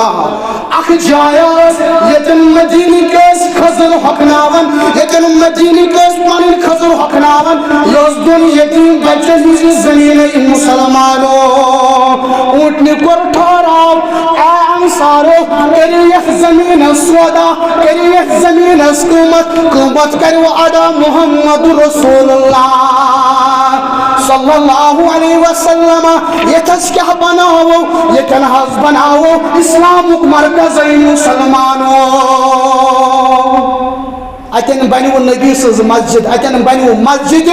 اکھ جاے ٲس، ییٚتٮ۪ن مدیٖنٕکۍ ٲسۍ کھٔزٕر ہۄکھناوان، ییٚتٮ۪ن مدیٖنٕکۍ ٲسۍ پنٕنۍ کھٔزٕر ہۄکھناوان۔ یہِ اوس دۄن یتیٖم بچن ہٕنٛز یہِ زٔمیٖنٕے۔ مسلمانو، اوٗنٛٹنہِ کوٚر ٹھہراو، اے انصارو، کٔرِو یتھ زٔمیٖنس سودا، کٔرِو یتھ زٔمیٖنس قۭمتھ، قۭمتھ کٔرِو ادا محمد رسول اللہ صلی اللہ علیہ وسلم۔ یتھس کیٛاہ بناوو؟ یتن حظ بناوو اسلامُک مرکز، اے مسلمانو۔ اتن بنیو نبی سٕنٛز مسجد، اتن بنیو مسجد۔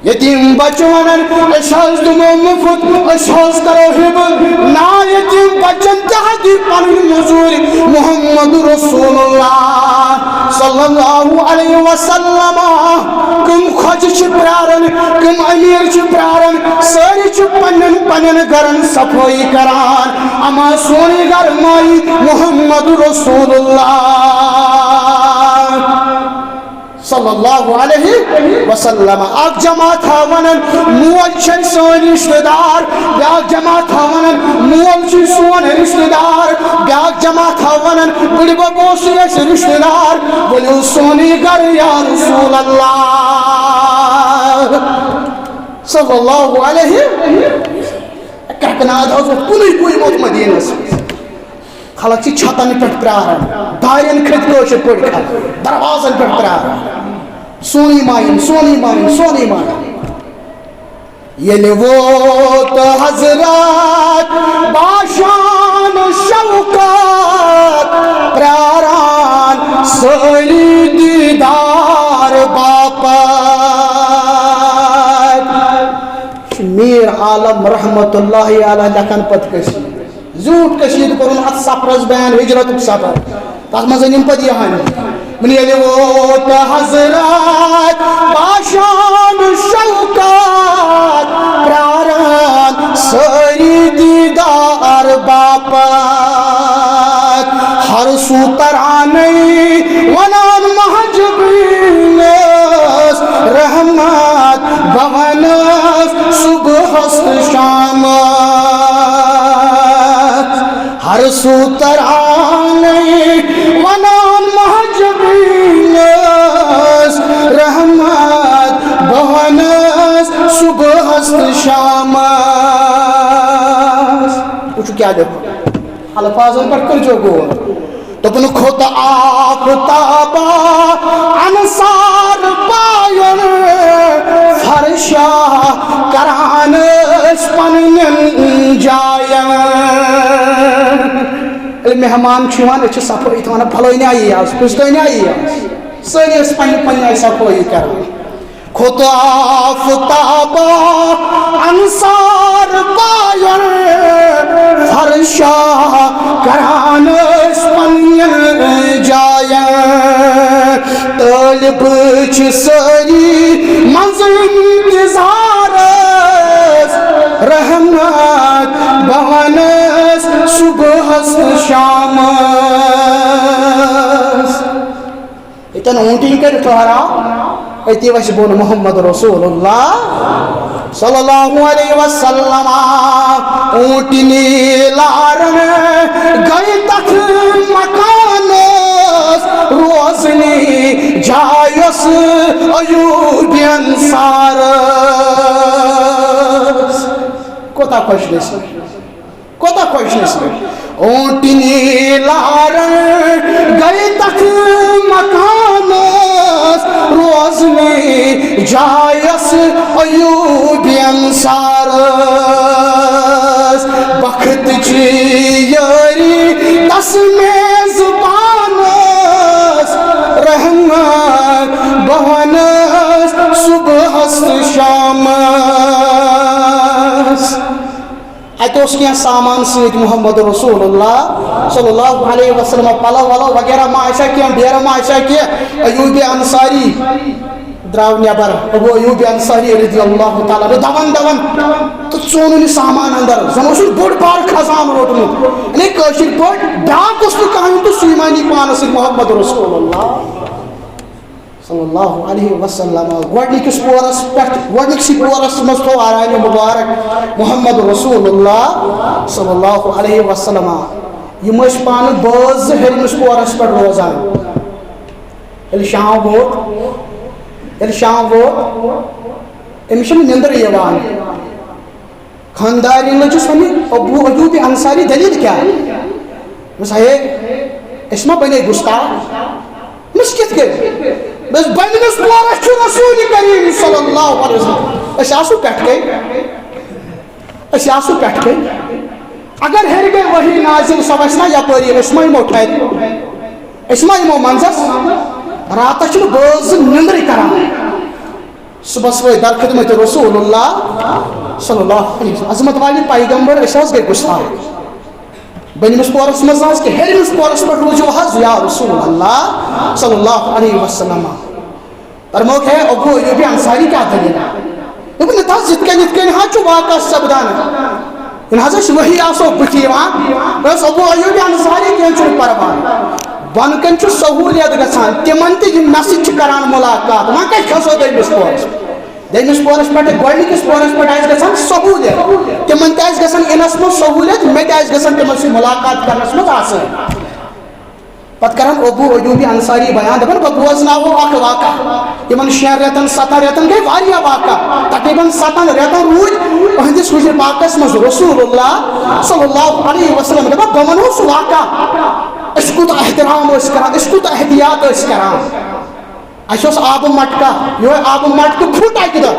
یتیٖم بچہٕ ونان، أسۍ حظ دِمو مُفت، أسۍ حظ کرو ہبہٕ۔ نا، یتیٖم بچن تہِ حظ دی پنٕنۍ مٔزوٗرۍ۔ محمد رسول اللہ صلی اللہ علیہ وسلم، کم خۄجہِ چھِ پراران، کم امیر چھِ پراران، سٲری چھِ پننٮ۪ن پننٮ۪ن گرن صفٲیی کران، اما سونُے گرٕ مایہِ محمد رسول اللہ صلی اللہ علیہ وسلم۔ اکھ جماعت ہا ونان، موج چھے سٲنۍ رشتہٕ دار، بیاکھ جماعت ہا ونان، مول چھُے سون رشتہٕ دار، بیاکھ جماعت ہا ونان، بٕڈبب اوسُے اَسہِ رشتہٕ دار، ؤلِو سونُے گرٕ یا رسول اللہ صلی اللہ علیہ۔ کرٛٮ۪کہٕ ناد حظ اوس کُنُے کُے ووت مدیٖنس۔ خلق چھِ چھتن پٮ۪ٹھ پراران، دارٮ۪ن کھٔتۍ کٲشِر پٲٹھۍ خلق، دروازن پٮ۪ٹھ پراران۔ سونُے مایِن، سونُے مایِن، سونُے مایِن۔ ییٚلہِ ووت حضرت باشان شوکت، پراران سٲری دیٖدار باپتھ۔ چھُ میر عالم رحمت اللہ علیہ لیکھان پتہٕ کٔشیٖرِ۔ زیوٗٹھ کٔشیٖرِ کوٚرُن اتھ سفرس بیان، ہجرتُک سفر۔ تتھ منٛز أنِم پتہٕ یہِ ہن۔ وۄنۍ ییٚلہِ ووت حضرت باشان شوکت، پراران سٲری دیٖدار باپتھ۔ ہر سُہ ترانَے وَنان مہجبیٖنَس، رحمت بہٕ وَنَس صُبحَس تہٕ شامَس۔ ہر سُہ ترانَے وَنان مہجبیٖنَس، رحمت بہٕ وَنَس صُبحَس تہٕ شامَس۔ وٕچھِو کیٛاہ لیوٚکھُن۔ الفاظن پٮ۪ٹھ کٔرۍزیو غور۔ دوٚپُن، کھوٚت آفتابا انصار پایَن، فرشا کران ٲسۍ پننٮ۪ن جاین۔ ییٚلہِ مہمان چھُ یِوان، أسۍ چھِ صفٲیی تھاوان، پھلٲنۍ آیی آز، پھِستٲنۍ آیی آز، سٲری ٲسۍ پننہِ پننہِ آیہِ صفٲیی کران۔ کھوٚت آفتابا انصار پایَن، فرشا کران ٲسۍ پننٮ۪ن جاین۔ طٲلب چھِ سٲری منٛزٕ انتظارس، رحمت بہٕ ونس صبحس شامس۔ ییٚتٮ۪ن اوٗنٹِنۍ کٔرِتھ ٹھہراو، أتی وَسہِ بۄن محمد رسول اللہ صلی اللہ علیہ وسلم۔ اوٗنٹنی لارن گٔے تتھ مکانس، روزنی جاے یۄس ایوب انصارس۔ کوتاہ خۄش نصیب۔ کوتاہ خۄش نصیب۔ اوٗنٹنی لارن گٔے تتھ مکانس، روزنی جاے یۄس ایوب انصارس۔ بخت چی یٲری تس میزبانس، رحمت بہٕ ونس صبحس تہٕ شامس۔ اتہِ اوس کینٛہہ سامان سۭتۍ محمد رسول اللہ صلی اللہ علیہ وسلم، پلو ولو وغیرہ ما آسہِ ہا کینٛہہ، ڈیرٕ ما آسہِ ہا کینٛہہ۔ ایوب انصاری درٛاو نٮ۪بر، ابو ایوب انصاری رضی اللہ تعالیٰ عنہ، دوان دوان تہٕ ژونُن یہِ سامان اندر، زن اوسُن بوٚڑ بار خزانہٕ روٚٹمُت۔ یعنی کٲشِر پٲٹھۍ ڈاکھ اوس نہٕ کانٛہہ یُن تہٕ سُے مانی پانس سۭتۍ محمد رسول اللہ۔ صلی اللہ علیہ وسلم۔ گۄڈنِکِس پورس پٮ۪ٹھ، گۄڈنِکسٕے پورس منٛز تھوٚو آرامہِ مبارک محمد رسول اللہ صلی اللہ علیہ وسلم۔ یِم ٲسۍ پانہٕ بٲژ زٕ ہیٚرمِس پورس پٮ۪ٹھ روزان۔ ییٚلہِ شام ووت، ییٚلہِ شام ووت، أمِس چھَنہٕ نِندرٕے یِوان۔ خانٛدارِنۍ لٔجِس وَنہِ، ابو ایوب انصاری، دٔلیٖل کیٛاہ؟ دوٚپمَس، ہے، أسۍ ما بنے گُستاخ؟ دوٚپمَس، کِتھ کٔنۍ؟ دوٚپمَس، بٔنمِس پورَس چھُ رسول کریم صلی اللہ علیہ وسلم۔ أسۍ آسو پٮ۪ٹھ کَنۍ، أسۍ آسو پٮ۪ٹھ کَنۍ۔ اگر ہیٚرِ گٔے وحی نازل، سۄ وَسہِ نا یَپٲری، أسۍ ما یِمو ٹھرِ؟ أسۍ ما یِمو منٛزَس؟ راتَس چھِنہٕ بٲژ زٕ نِندرٕے کران۔ صبحس وٲتۍ در خدمت رسول اللہ صلی اللہ علیہ وسلم۔ عظمت والے پیغمبر، أسۍ حظ گٔے گُستاخ۔ بٔنمِس پورس منٛز نہ حظ کینٛہہ، ہیٚرمِس پورس پٮ۪ٹھ روٗزِو حظ یا رسول اللہ صلی اللہ علیہ وسلم۔ فرمووُکھ، ہے ابو ایوب انصاری، کیٛاہ دٔلیٖل؟ دوٚپُن، نہ تہٕ حظ، یِتھ کٔنۍ، یِتھ کٔنۍ حظ چھُ واقعہ سپدان۔ یہِ نہ حظ اَسہِ وحی آسو بٕتھِ یِوان، بس ابو ایوب انصاری، کینٛہہ چھُنہٕ پرواے۔ بۄنہٕ کَنہِ چھُ سہوٗلیت گژھان تِمن تہِ، یِم مےٚ سۭتۍ چھِ کران مُلاقات۔ وۄنۍ کَتہِ کھسو دوٚیمِس پورس؟ دوٚیمِس پورس پٮ۪ٹھ، گۄڈٕنِکِس پورس پٮ۪ٹھ آسہِ گژھان سہوٗلیت، تِمن تہِ آسہِ گژھان یِنس منٛز سہوٗلیت، مےٚ تہِ آسہِ گژھان تِمن سۭتۍ مُلاقات کرنس منٛز آسٲنی۔ پتہٕ کران ابو ایوب انصاری بیان، دپان، بہٕ بوزناوو اکھ واقعہ۔ یِمن شٮ۪ن رٮ۪تن، ستن رٮ۪تن گٔے واریاہ واقعہ۔ تقریباً ستن رٮ۪تن روٗدۍ أہنٛدِس حجرِ پاکس منٛز رسول اللہ صلی اللہ علیہ وسلم۔ دپان، بہٕ ونہو سُہ واقعہ، أسۍ کوٗتاہ احترام ٲسۍ کران، أسۍ کوٗتاہ احتیاط ٲسۍ کران۔ اَسہِ اوس آبہٕ مٹکا، یِہوٚے آبہٕ مٹکہٕ پھُٹ اَکہِ دۄہ۔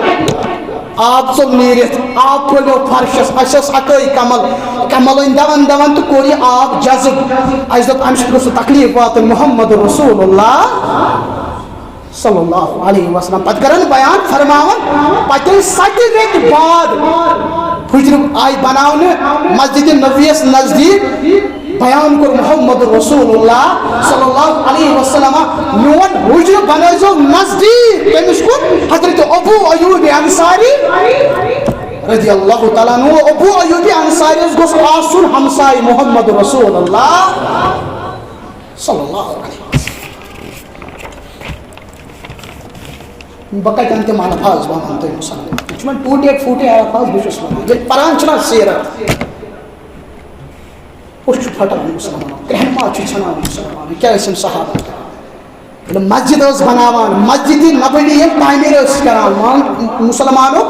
آب ژوٚل نیٖرِتھ، آب پھٔلیو فرشس۔ اَسہِ ٲس اَکٲے کمل، کمل أنۍ دَوان دَوان تہٕ کوٚر یہِ آب جذب۔ اَسہِ دوٚپ، اَمہِ سۭتۍ گوٚژھ نہٕ تکلیٖف واتُن محمد رسول اللہ صلی اللہ علیہ وسلم۔ پتہٕ کرن بیان فرماوان، پتہٕ ییٚلہِ ستہِ رٮ۪تہِ بعد حجرٕ آیہِ بناونہٕ مسجد نبویس نزدیٖک، بیان کوٚر محمد رسول اللہ صلی اللہ علیہ وسلم، میون حجرٕ بنٲیزیو نزدیٖک۔ کٔمِس کُن؟ حضرت ابو ایوب انصاری رضی اللہ تعالیٰ عنہ۔ ابو ایوب انصاری یس گوٚژھ آسُن ہمسایہِ محمد رسول اللہ صلی اللہ علیہ وسلم۔ بہٕ کتہِ انہٕ تِم الفاظ، بہٕ ونہٕ تۄہہِ مُسلمان۔ یہِ چھُ وۄنۍ ٹوٹے پھوٹے الفاظ، بہٕ چھُس ونان۔ ییٚلہِ پران چھِنہ سیرت، أچھ چھُ پھٹان مُسلمانَن، کرٛٮ۪ہن پاس چھُ ژھٮ۪نان مُسلمانَن۔ کیٛاہ ٲسۍ یِم صحابہ کران؟ ییٚلہِ مسجد ٲس بناوان، مسجد نبوی ییٚلہِ تعمیٖر ٲسۍ کران، مان مُسلمانو،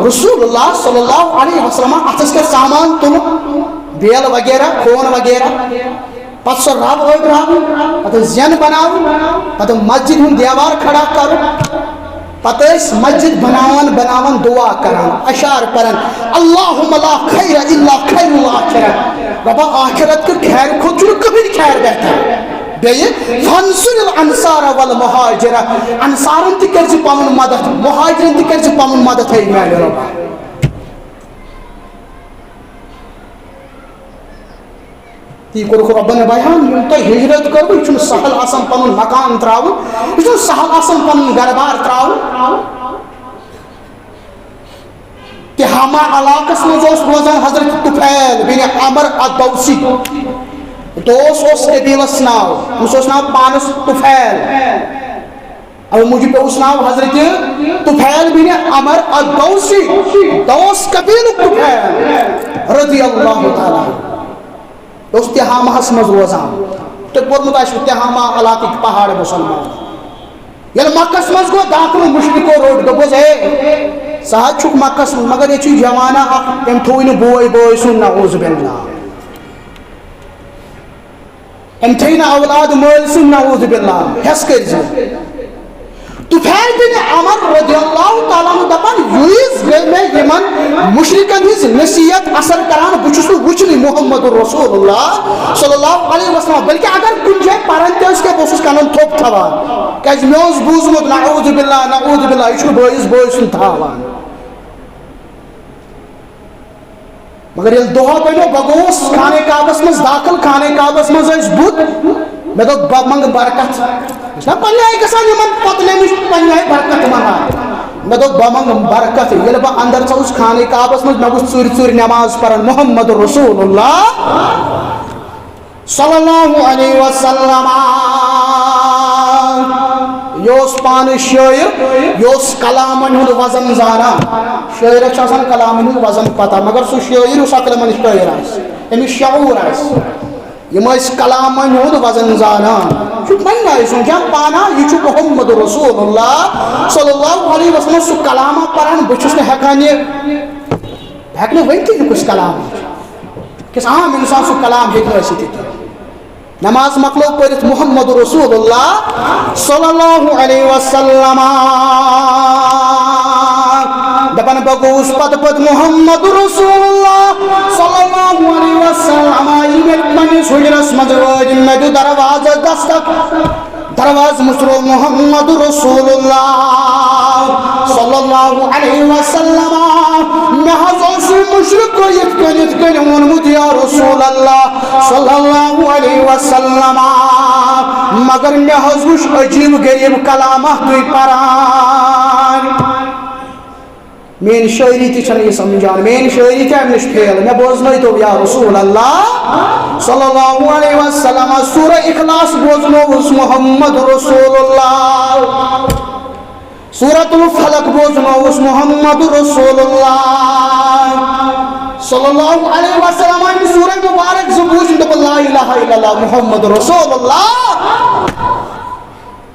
رسول اللہ صلی اللہ علیہ وسلم اَتھس کٮ۪تھ سامان تُلُن، بیل وغیرہ، کھون وغیرہ۔ پتہٕ سۄ رب أڑراوٕنۍ، پتہٕ زٮ۪ن بناوٕنۍ، پتہٕ مسجد ہُنٛد دیوار کھڑا کرُن۔ پتہٕ ٲسۍ مسجد بناوان بناوان دعا کران، اشعار پران، اللہم لا خیر الا خیر الاخرہ۔ ربا، آخرت کہِ خیر کھۄتہٕ چھُنہٕ کٕہٕنۍ خیر بہتر۔ بیٚیہِ، فانصر الانصار والمہاجرہ، انصارن تہِ کٔرۍ زِ پنُن مدد، مہاجرن تہِ کٔرۍ زِ پنُن مدد، ہے میانہِ ربا۔ تی کوٚرُکھ رۄبن بیان، یِم تۄہہِ ہجرت کٔروٕ، یہِ چھُنہٕ سہل آسان پنُن مکان ترٛاوُن، یہِ چھُنہٕ سہل آسان پنُن گرٕ بار ترٛاوُن۔ تہامہ علاقس منٛز اوس روزان حضرت طفیل بن عمر الدوسی۔ دوس اوس قبیلس ناو، أمِس اوس ناو پانس طفیل۔ اَمہِ موٗجوٗب پیوٚوُس ناو حضرت طفیل بن عمر الدوسی، دوس قبیلُک طفیل رضی اللہ تعالیٰ عنہ۔ یہِ اوس تہامہس منٛز روزان۔ تۄہہِ پوٚرمُت آسِوٕ تہامہ علاقٕکۍ پہاڑ مُسلمان۔ ییٚلہِ مکس منٛز گوٚو داخل، مُشرِکو روٚٹ، دوٚپُس، "ہے، ژٕ حظ چھُکھ مکس منٛز، مگر ییٚتہِ چھُ جوانا اکھ، تٔمۍ تھوٚوُے نہٕ بوے بٲے سُنٛد، نعوذ باللہ۔" أمۍ تھٲے نہٕ اولاد مٲلۍ سُنٛد، نعوذ باللہ، ہٮ۪س کٔرۍ زِ۔ طفیل بن عمر رضی اللہ تعالیٰ عنہ دپان، یُس گٔے مےٚ یِمن مُشرِکن ہٕنٛز نصیحت اثر کران، بہٕ چھُس نہٕ وٕچھنٕے محمد رسول اللہ صلی اللہ علیہ وسلم، بلکہ اگر کُنہِ جایہِ پران تہِ ٲسۍ کینٛہہ، بہٕ اوسُس کنن تھوٚپ تھاوان، کیازِ مےٚ اوس بوٗزمُت، نعوذ باللہ، نعوذ باللہ، یہِ چھُنہٕ بٲیِس بٲے سُنٛد تھاوان۔ مگر ییٚلہِ دۄہ بنیو، بہٕ گوٚوُس خانہ کعبس منٛز داخل، خانہ کعبس منٛز ٲسۍ بُت، مےٚ دوٚپ، "بہٕ منٛگہٕ برکت۔" بہٕ چھُس نا پننہِ آیہِ گژھان یِمن پۄتلٮ۪ن نِش، پننہِ آیہِ برکت منٛگان۔ مےٚ دوٚپ، "بہٕ منٛگہٕ برکت۔" ییٚلہِ بہٕ اندر ژوٚلُس خانہ کعبس منٛز، مےٚ وُچھ ژوٗرِ ژوٗرِ نٮ۪ماز پران محمد رسول اللہ صلی اللہ علیہ وسلم۔ یہِ اوس پانہٕ شٲعر، یہِ اوس کلامن ہُنٛد وزن زانان۔ شٲعرس چھُ آسان کلامن ہُنٛد وزن پتہ، مگر سُہ شٲعر یُس عقلہِ منٛد شٲعر آسہِ، أمِس شعوٗر آسہِ۔ یِم ٲسۍ کلامن ہُنٛد وزن زانان۔ چھُ پننہِ آیہِ سونٛچان پانہ، یہِ چھُ محمد رسول اللہ صلی اللہ علیہ وسلم، سُہ کلامہ پران، بہٕ چھُس نہٕ ہٮ۪کان یہِ، بہٕ ہٮ۪کہٕ نہٕ ؤنۍ تہِ یہِ کُس کلام چھُ۔ کِس عام انسان سُنٛد کلام ہیٚکہِ نہٕ ٲسِتھ یہِ کینٛہہ۔ نماز مۄکلٲو پٔرِتھ محمد رسول اللہ صلی اللہ علیہ وسلم۔ دپان بہٕ گوٚوُس پتہٕ پتہٕ محمد رسول اللہ صلی اللہ علیہ وسلم۔ یہِ مےٚ پننِس حجرس منٛز وٲتۍ، مےٚ دیُت دروازس دستک۔ دروازٕ مُژروو محمد رسول اللہ صلی اللہ علیہ وسلم۔ مےٚ حظ اوس یہِ مُشرِکو یِتھ کٔنۍ یِتھ کٔنۍ ووٚنمُت، یا رسول اللہ صلی اللہ علیہ وسلم، مگر مےٚ حظ وُچھ عجیٖب غریٖب کلامہ تُہۍ پران۔ میٲنۍ شٲعری تہِ چھنہٕ یہِ سمجھان، میٲنۍ شٲعری تہِ امہِ نِش فیل۔ مےٚ بوزنٲوتو یا رسول اللہ صلی اللہ علیہ وسلم، سورہ اخلاص بوزنووُس محمد رسول اللہ، سورۃ الفلق بوزنووُس محمد رسول اللہ صلی اللہ علیہ وسلم۔ امہِ سورہ مبارک زٕ بوٗزِم، دوٚپُن، لا الہ الا اللہ محمد رسول اللہ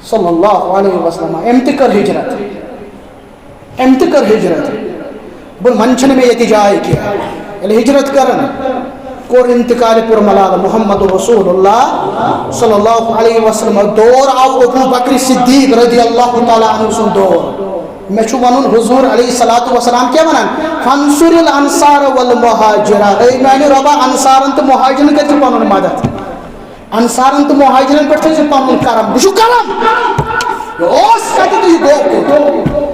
صلی اللہ علیہ وسلم۔ أمۍ تہِ کٔر ہجرت۔ أمۍ تہِ کٔر ہجرت۔ بہٕ، وۄنۍ چھَنہٕ مےٚ ییٚتہِ جاے کینٛہہ۔ ییٚلہِ ہجرت کٔرٕن، کوٚر انتقال پُر ملال محمد رسول اللہ صلی اللہ علیہ وسلم۔ دور آو ابو بکر صدیق رضی اللہ تعالیٰ عنہ سُنٛد دور۔ مےٚ چھُ وَنُن، حضور علیہ الصلوۃ والسلام کیٛاہ وَنان؟ "فانصر الانصار والمہاجرہ"، اے میانہِ رۄبا، انصارن تہٕ مہاجرن کٔرۍ زِ پنُن مدد۔ انصارن تہٕ مہاجرن پٮ۪ٹھ تھٲیزِ پنُن کرم۔ بہٕ چھُ کرم۔ یہِ اوس کتہِ تہٕ یہِ گوٚو کوٚت؟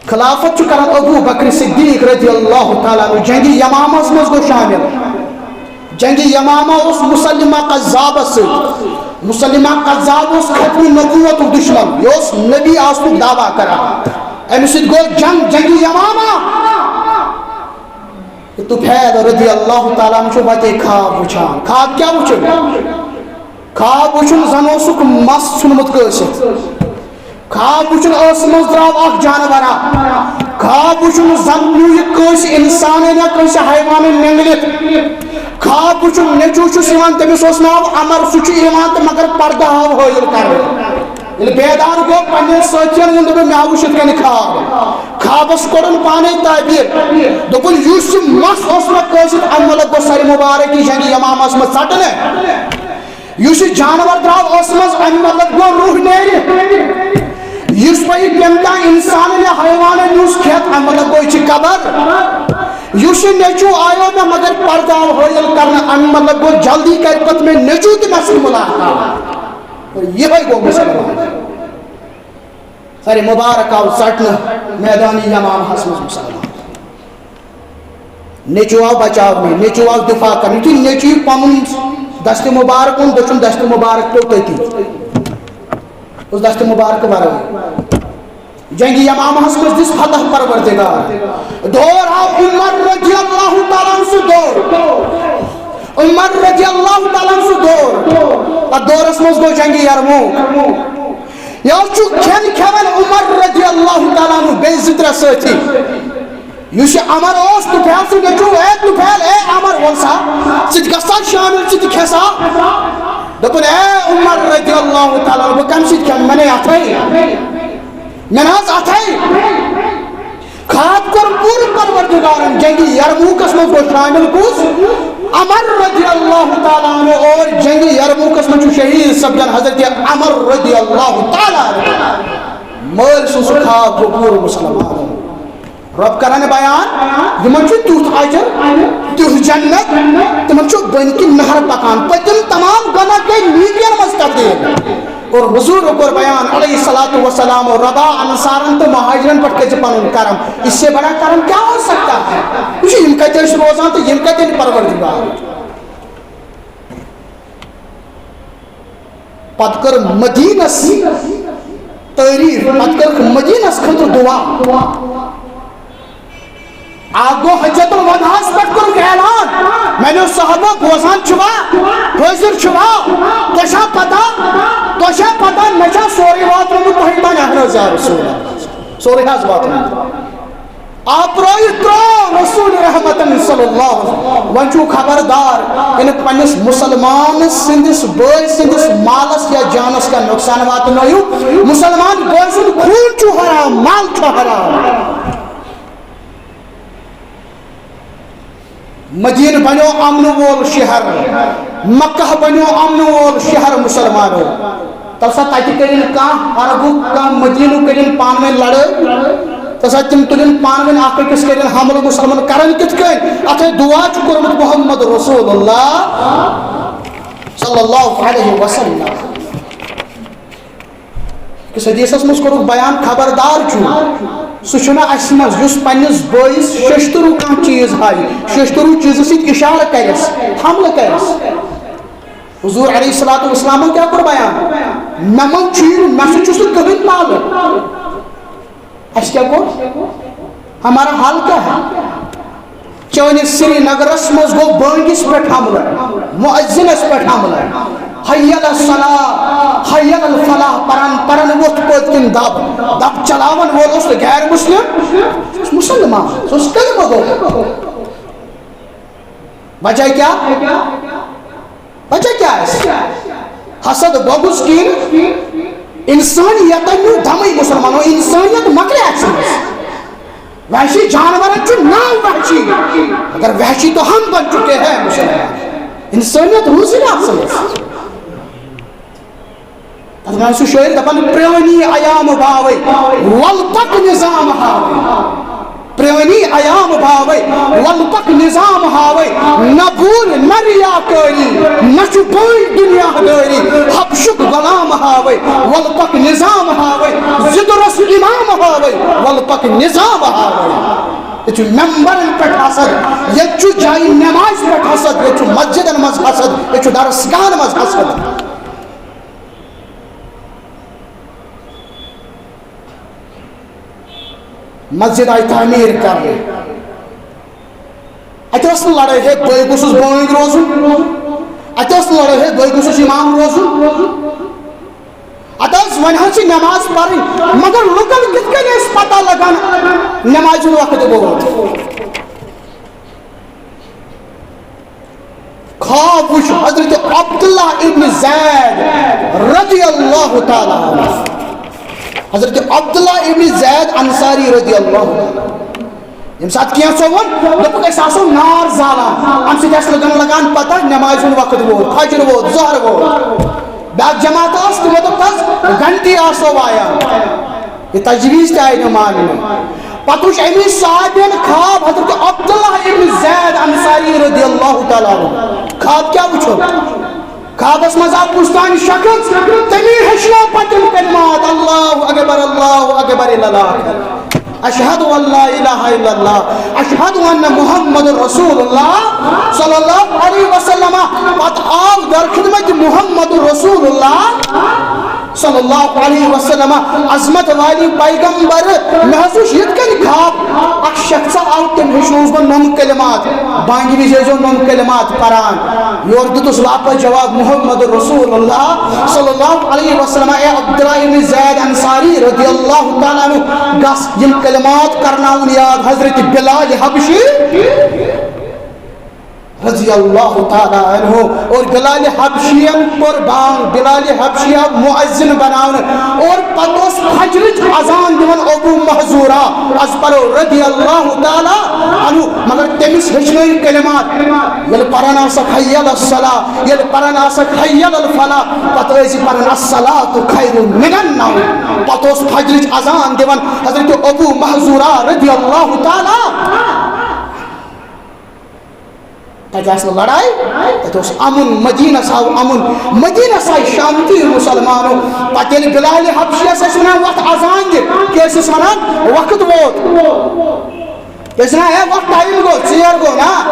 خلافت چھُ کران ابو بکر صدیق رضی اللہ تعالیٰ عنہ۔ جنگِ یمامس منٛز گوٚو شٲمِل۔ جنگِ یمامہ اوس مسلمہ قذابس سۭتۍ۔ مسلمہ قذاب اوس ختم نبوتُک دشمن۔ یہِ اوس نبی آسنُک دعویٰ کران۔ أمِس سۭتۍ گوٚو جنگ، جنگِ یمامہ۔ طفیل رضی اللہ تعالیٰ عنہ چھُ وتے خواب وٕچھان۔ خواب کیٛاہ وٕچھُن؟ خواب وٕچھُن زن اوسُکھ مس ژھُنمُت کٲسِتھ۔ خواب وٕچھُن ٲسہٕ منٛز درٛاو اکھ جانورا۔ خواب وٕچھُن زن نیوٗ یہِ کٲنٛسہِ انسانن یا کٲنٛسہِ حیوانن نینگلِتھ۔ خواب وٕچھُن نیٚچوٗ چھُس یِوان، تٔمِس اوس ناو عمر، سُہ چھُ یِوان تہٕ مگر پردٕ آو حٲیِل کرنہٕ۔ ییٚلہِ بیدار گوٚو، پننٮ۪ن سٲتھین ووٚن، دوٚپُن، مےٚ آو وٕچھِتھ کَنہِ خواب۔ خوابس کوٚرُن پانے تعبیر۔ دوٚپُن، یُس یہِ مَس اوس مےٚ کٲسِتھ، اَمہِ مۄکھٕ گوٚو سرِ مُبارک یہِ جنگِ یمامس منٛز ژٹنہٕ۔ یُس یہِ جانور درٛاو ٲسہٕ منٛز، اَمہِ مۄکھٕ گوٚو روح نیرِ۔ یُس وۄنۍ یہِ کٔمۍ تام اِنسانن یا حیوانن نیوٗس کھٮ۪تھ، اَمہِ مۄکھٕ گوٚو یہِ چھِ قبر۔ یُس یہِ نیٚچوٗ آیو مےٚ مگر پردٕ آو حٲیِل کرنہٕ، اَمہِ مۄکھٕ گوٚو جلدی کرِ پتہٕ مےٚ نیٚچوٗ تہِ مےٚ سۭتۍ مُلاقات۔ یِہوٚے گوٚو مُسلمان۔ سرِ مُبارک آو ژٹنہٕ میدانِ یمامہس منٛز مُسلمان۔ نیٚچوٗ آو بچاونہٕ، نیٚچوٗ آو دِفاع کرنہٕ۔ یُتھُے نیٚچوٗ پنُن دستِ مُبارک اوٚن، دوٚچھُن دستِ مُبارک پیوٚو تٔتی۔ اوس دستِ مُبارک ورٲے۔ جنگِ یمامہس منٛز دِژ فتح پروردگار۔ دور آو عمر رضی اللہ تعالیٰ عنہ سُہ دور۔ عمر رضی اللہ تعالیٰ عنہ سُہ دور۔ تتھ دورس منٛز گوٚو جنگِ یرموک۔ یہِ حظ چھُ کھٮ۪ن کھٮ۪وان عمر رضی اللہ تعالیٰ عنہ بیٚیہِ زٕ ترٛےٚ سٲتھی۔ یُس یہِ عمر اوس، طفیل سُنٛد نیٚچوٗ، اے طفیل، اے عمر، وَن سا، ژٕ تہِ گژھ سا شامل، ژٕ تہِ کھےٚ سا۔ دوٚپُن، اے عمر رضی اللہ تعالیٰ عنہ، بہٕ کَمہِ سۭتۍ کھٮ۪مہٕ؟ مےٚ نے اَتھَے۔ مےٚ نہ حظ اَتھَے۔ خواب کوٚر پروردگارن، جنگِ یرموکس منٛز گوٚو شامل کُس؟ عمر رضی اللہ تعالیٰ عنہ۔ اور جنگِ یرموکس منٛز چھُ شہید سپدان حضرت عمر رضی اللہ تعالیٰ عنہ۔ مٲلۍ سُنٛد سُہ خواب گوٚو پوٗرٕ مُسلمانن۔ رۄب کران بیان، یِمن چھُ تیُتھ اجر، تیُتھ جنت، تِمن چھُ بٔنۍ کِنۍ نہر پکان، پٔتِم تمام گۄناہ گٔے نیٖکین منٛز تبدیل۔ اور حضور کوٚر بیان علیہ الصلوۃ والسلام، رۄبا انصارن تہٕ مہاجرن پٮ۪ٹھ کٔرۍ زِ پنُن کرم، اس سے بڑا کرم کیا ہو سکتا ہے؟ وٕچھِو، یِم کتہِ ٲسۍ روزان تہٕ یِم کتہِ ٲسۍ پروردگار۔ پتہٕ کٔر مدینس تعریف، پتہٕ کٔرٕکھ مدینس خٲطرٕ دعا۔ اکھ گوٚو حجۃ الوداعس پٮ۪ٹھ کوٚرُکھ اعلان، میانیو صحابو، بوزان چھِوا، حٲضِر چھِوا، تۄہہِ چھا پتہ، تۄہہِ چھا پتہ مےٚ چھا سورُے واتنومُت تۄہہِ تام؟ اہن حظ یا رسول اللہ، سورُے حظ واتنومُت۔ آپرٲیِتھ ترٛوو رسول رحمتن صلی اللہ علیہ وسلم۔ وۄنۍ چھُو خبردار، ییٚلہِ پننِس مُسلمان سٕنٛدِس بٲے سٕنٛدِس مالس یا جانس کانٛہہ نۄقصان واتنٲیِو، مُسلمان بٲے سُنٛد خوٗن چھُ حرام، مال چھُ حرام۔ مدینہ بنیو امن وول شہر، مکہ بنیو امن وول شہر مسلمانو۔ تَلہٕ سا تَتہِ کٔرِن کانٛہہ عربُک، کانٛہہ مدینُک کٔرِن پانہٕ ؤنۍ لڑٲے، تَلہٕ سا تِم تُلِن پانہٕ ؤنۍ اکھ أکِس کٔرِن حملہٕ، مسلمان کرن کِتھ کٔنۍ؟ اَتھے دعا چھُ کوٚرمُت محمد رسول اللہ صلی اللہ علیہ وسلم۔ أکِس حدیثس منٛز کوٚرُکھ بیان، خبردار چھُ، سُہ چھُنہٕ اَسہِ منٛز یُس پننِس بٲیِس ششتٕروٗ کانٛہہ چیٖز ہاوِ، ششتٕروٗ چیٖزٕ سۭتۍ اِشارٕ کَرٮ۪س، حملہٕ کَرٮ۪س۔ حضور علیہ الصلوۃ والسلامن کیٛاہ کوٚر بیان؟ مےٚ منٛز چھُ یہِ، مےٚ سۭتۍ چھُس نہٕ کٕہٕنۍ تعلق۔ اَسہِ کیٛاہ کوٚر؟ ہمارا حال کیا ہے؟ چٲنِس سرینگرس منٛز گوٚو بٲنگِس پٮ۪ٹھ حملہٕ، مؤذنس پٮ۪ٹھ حملہٕ، حی علی الصلاۃ، حی علی الفلاح پران پران ووٚتھ پٔتۍ کِنۍ دب، دب چلاون وول اوس نہٕ غیر مسلم، سُہ اوس مسلمان، سُہ اوس کلمہٕ گوٚو۔ وجہ کیا؟ وجہ کیا آسہِ؟ حسد، بغض، کینہٕ، انسانیت نیوٗ دمٕے مسلمانو، انسانیت مۄکلے اَسہِ منٛز۔ وحشی جانورن چھُ ناو وحشی، مگر وحشی تو ہم بن چکے ہیں مسلمان۔ انسانیت روٗزٕے نہٕ اَتھ منٛز۔ تَتھ منٛز چھُ شٲعر دَپان، پرٛٲنی ایام باوے، وَلہٕ پَک نظام ہاوے۔ پرٛٲنی ایام باوے، وَلہٕ پَک نظام ہاوے۔ نہ بوٗل، نہ ریاکٲری، نہ چھُ بٲے دُنیا دٲری۔ حبشُک غلام ہاوے، وَلہٕ پَک نظام ہاوے۔ زِدُرس اِمام ہاوے، وَلہٕ پَک نظام ہاوے۔ ییٚتہِ چھُ ممبرن پٮ۪ٹھ حسد، ییٚتہِ چھُ جایہِ نمازِ پٮ۪ٹھ حسد، ییٚتہِ چھُ مسجدن منٛز حسد، ییٚتہِ چھُ درسگاہن منٛز حسد۔ مسجد آیہِ تعمیٖر کرنہٕ۔ اَتہِ ٲس نہٕ لڑٲے، ہے، بہٕ گوٚژھُس بٲنگۍ روزُن۔ اَتہِ ٲس نہٕ لڑٲے، ہے، بہٕ گوٚژھُس اِمام روزُن۔ اَتہِ ٲس، وۄنۍ حظ چھِ نماز پرٕنۍ، مگر لُکن کِتھ کٔنۍ ٲسۍ پتہ لگان نمازِ ہُنٛد وقت ووت؟ خواب وُچھ حضرت عبداللہ ابن زید رضی اللہ تعالیٰ عنہ۔ حضرت عبداللہ ابن زید انصاری رضی اللہ عنہ۔ ییٚمہِ ساتہٕ کینٛژھو ووٚن، دوٚپُکھ، "أسۍ آسو نار زالان، اَمہِ سۭتۍ آسہِ لُکن لگان پتہ، نمازِ ہُنٛد وقت ووت، فجر ووت، ظہر ووت۔" بیٛاکھ جماعت ٲس، تِمو دوٚپ تس، "گھنٹی آسو وایان۔" یہِ تجویٖز تہِ آیہِ نہٕ ماننہٕ۔ پتہٕ وُچھ أمی صحابین خواب حضرت عبداللہ ابن زید انصاری رضی اللہ تعالیٰ عنہ۔ خواب کیٛاہ وُچھُن؟ خوابس منٛز آو پُشتان شخص، تٔمی ہیٚچھنٲو پتہٕ یِم کلمات، "اللہ اکبر، اللہ اکبر، الا اللہ اکبر۔ اشہد ان لا الہ الا اللہ، اشہد ان محمد رسول اللہ صلی اللہ علیہ وسلم۔" پتہٕ آو در خدمت محمد رسول اللہ صلی اللہ علیہ وسلم، عظمت والی پیغمبر۔ مےٚ حظ وُچھ یِتھ کٔنۍ خواب، اکھ شخص آو، تٔمۍ ہیٚچھنووُس بہٕ نۄم کلمات، بانگہِ وِزِ ٲسۍزیو نۄم کلمات پران۔ یورٕ دیُتُس واپس جواب محمد رسول اللہ صلی اللہ علیہ وسلم، "اے عبداللہ ابن زید انصاری رضی اللہ تعالیٰ عنہ، گژھ یِم کلمات کرناوُن یاد حضرت بلال حبشی رضی اللہ تعالیٰ عنہ۔" اور بلال حبشین کوٚر بانگ، بلال حبشی آو مؤذن بناونہٕ۔ اور پتہٕ اوس فجرٕچ اذان دِوان ابو محذورہ، از پرو رضی اللہ تعالیٰ عنہ، مگر تٔمِس ہیٚچھنٲوِکھ کلمات۔ ییٚلہِ پران آسکھ حی علی الصلاۃ، ییٚلہِ پران آسکھ حی علی الفلاح، پتہٕ ٲسۍ پران الصلاۃ خیر من النوم۔ پتہٕ اوس فجرٕچ اذان دِوان حضرت ابو محذورہ رضی اللہ تعالیٰ۔ تتہِ آسہِ نہٕ لڑاے، تتہِ اوس امُن، مدینس آو امُن، مدینس آیہِ شانتی مسلمانو۔ پتہٕ ییٚلہِ بلال حبشیس ٲسۍ ونان، "وۄتھ اذان دِ"، کیٛاہ ٲسِس ونان؟ "وقت ووت"۔ کیٛاہ ٲسۍ ونان؟ "ہے وۄتھ، ٹایم گوٚو، ژیر گوٚو نا،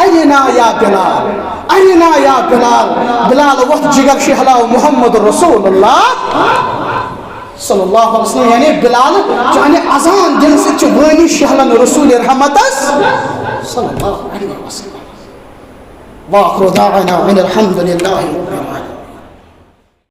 ارینا یا بلال، ارینا یا بلال، بلال وۄتھ، جگر شہلاو محمد رسول اللہ صلی اللہ علیہ وسلم"۔ یعنی بلال چانہِ اذان دِنہٕ سۭتۍ چھِ وٲنی شہلان رسول رحمتس صلی اللہ علیہ وسلم۔ وآخر دعوانا ان الحمد للہ رب العالمین۔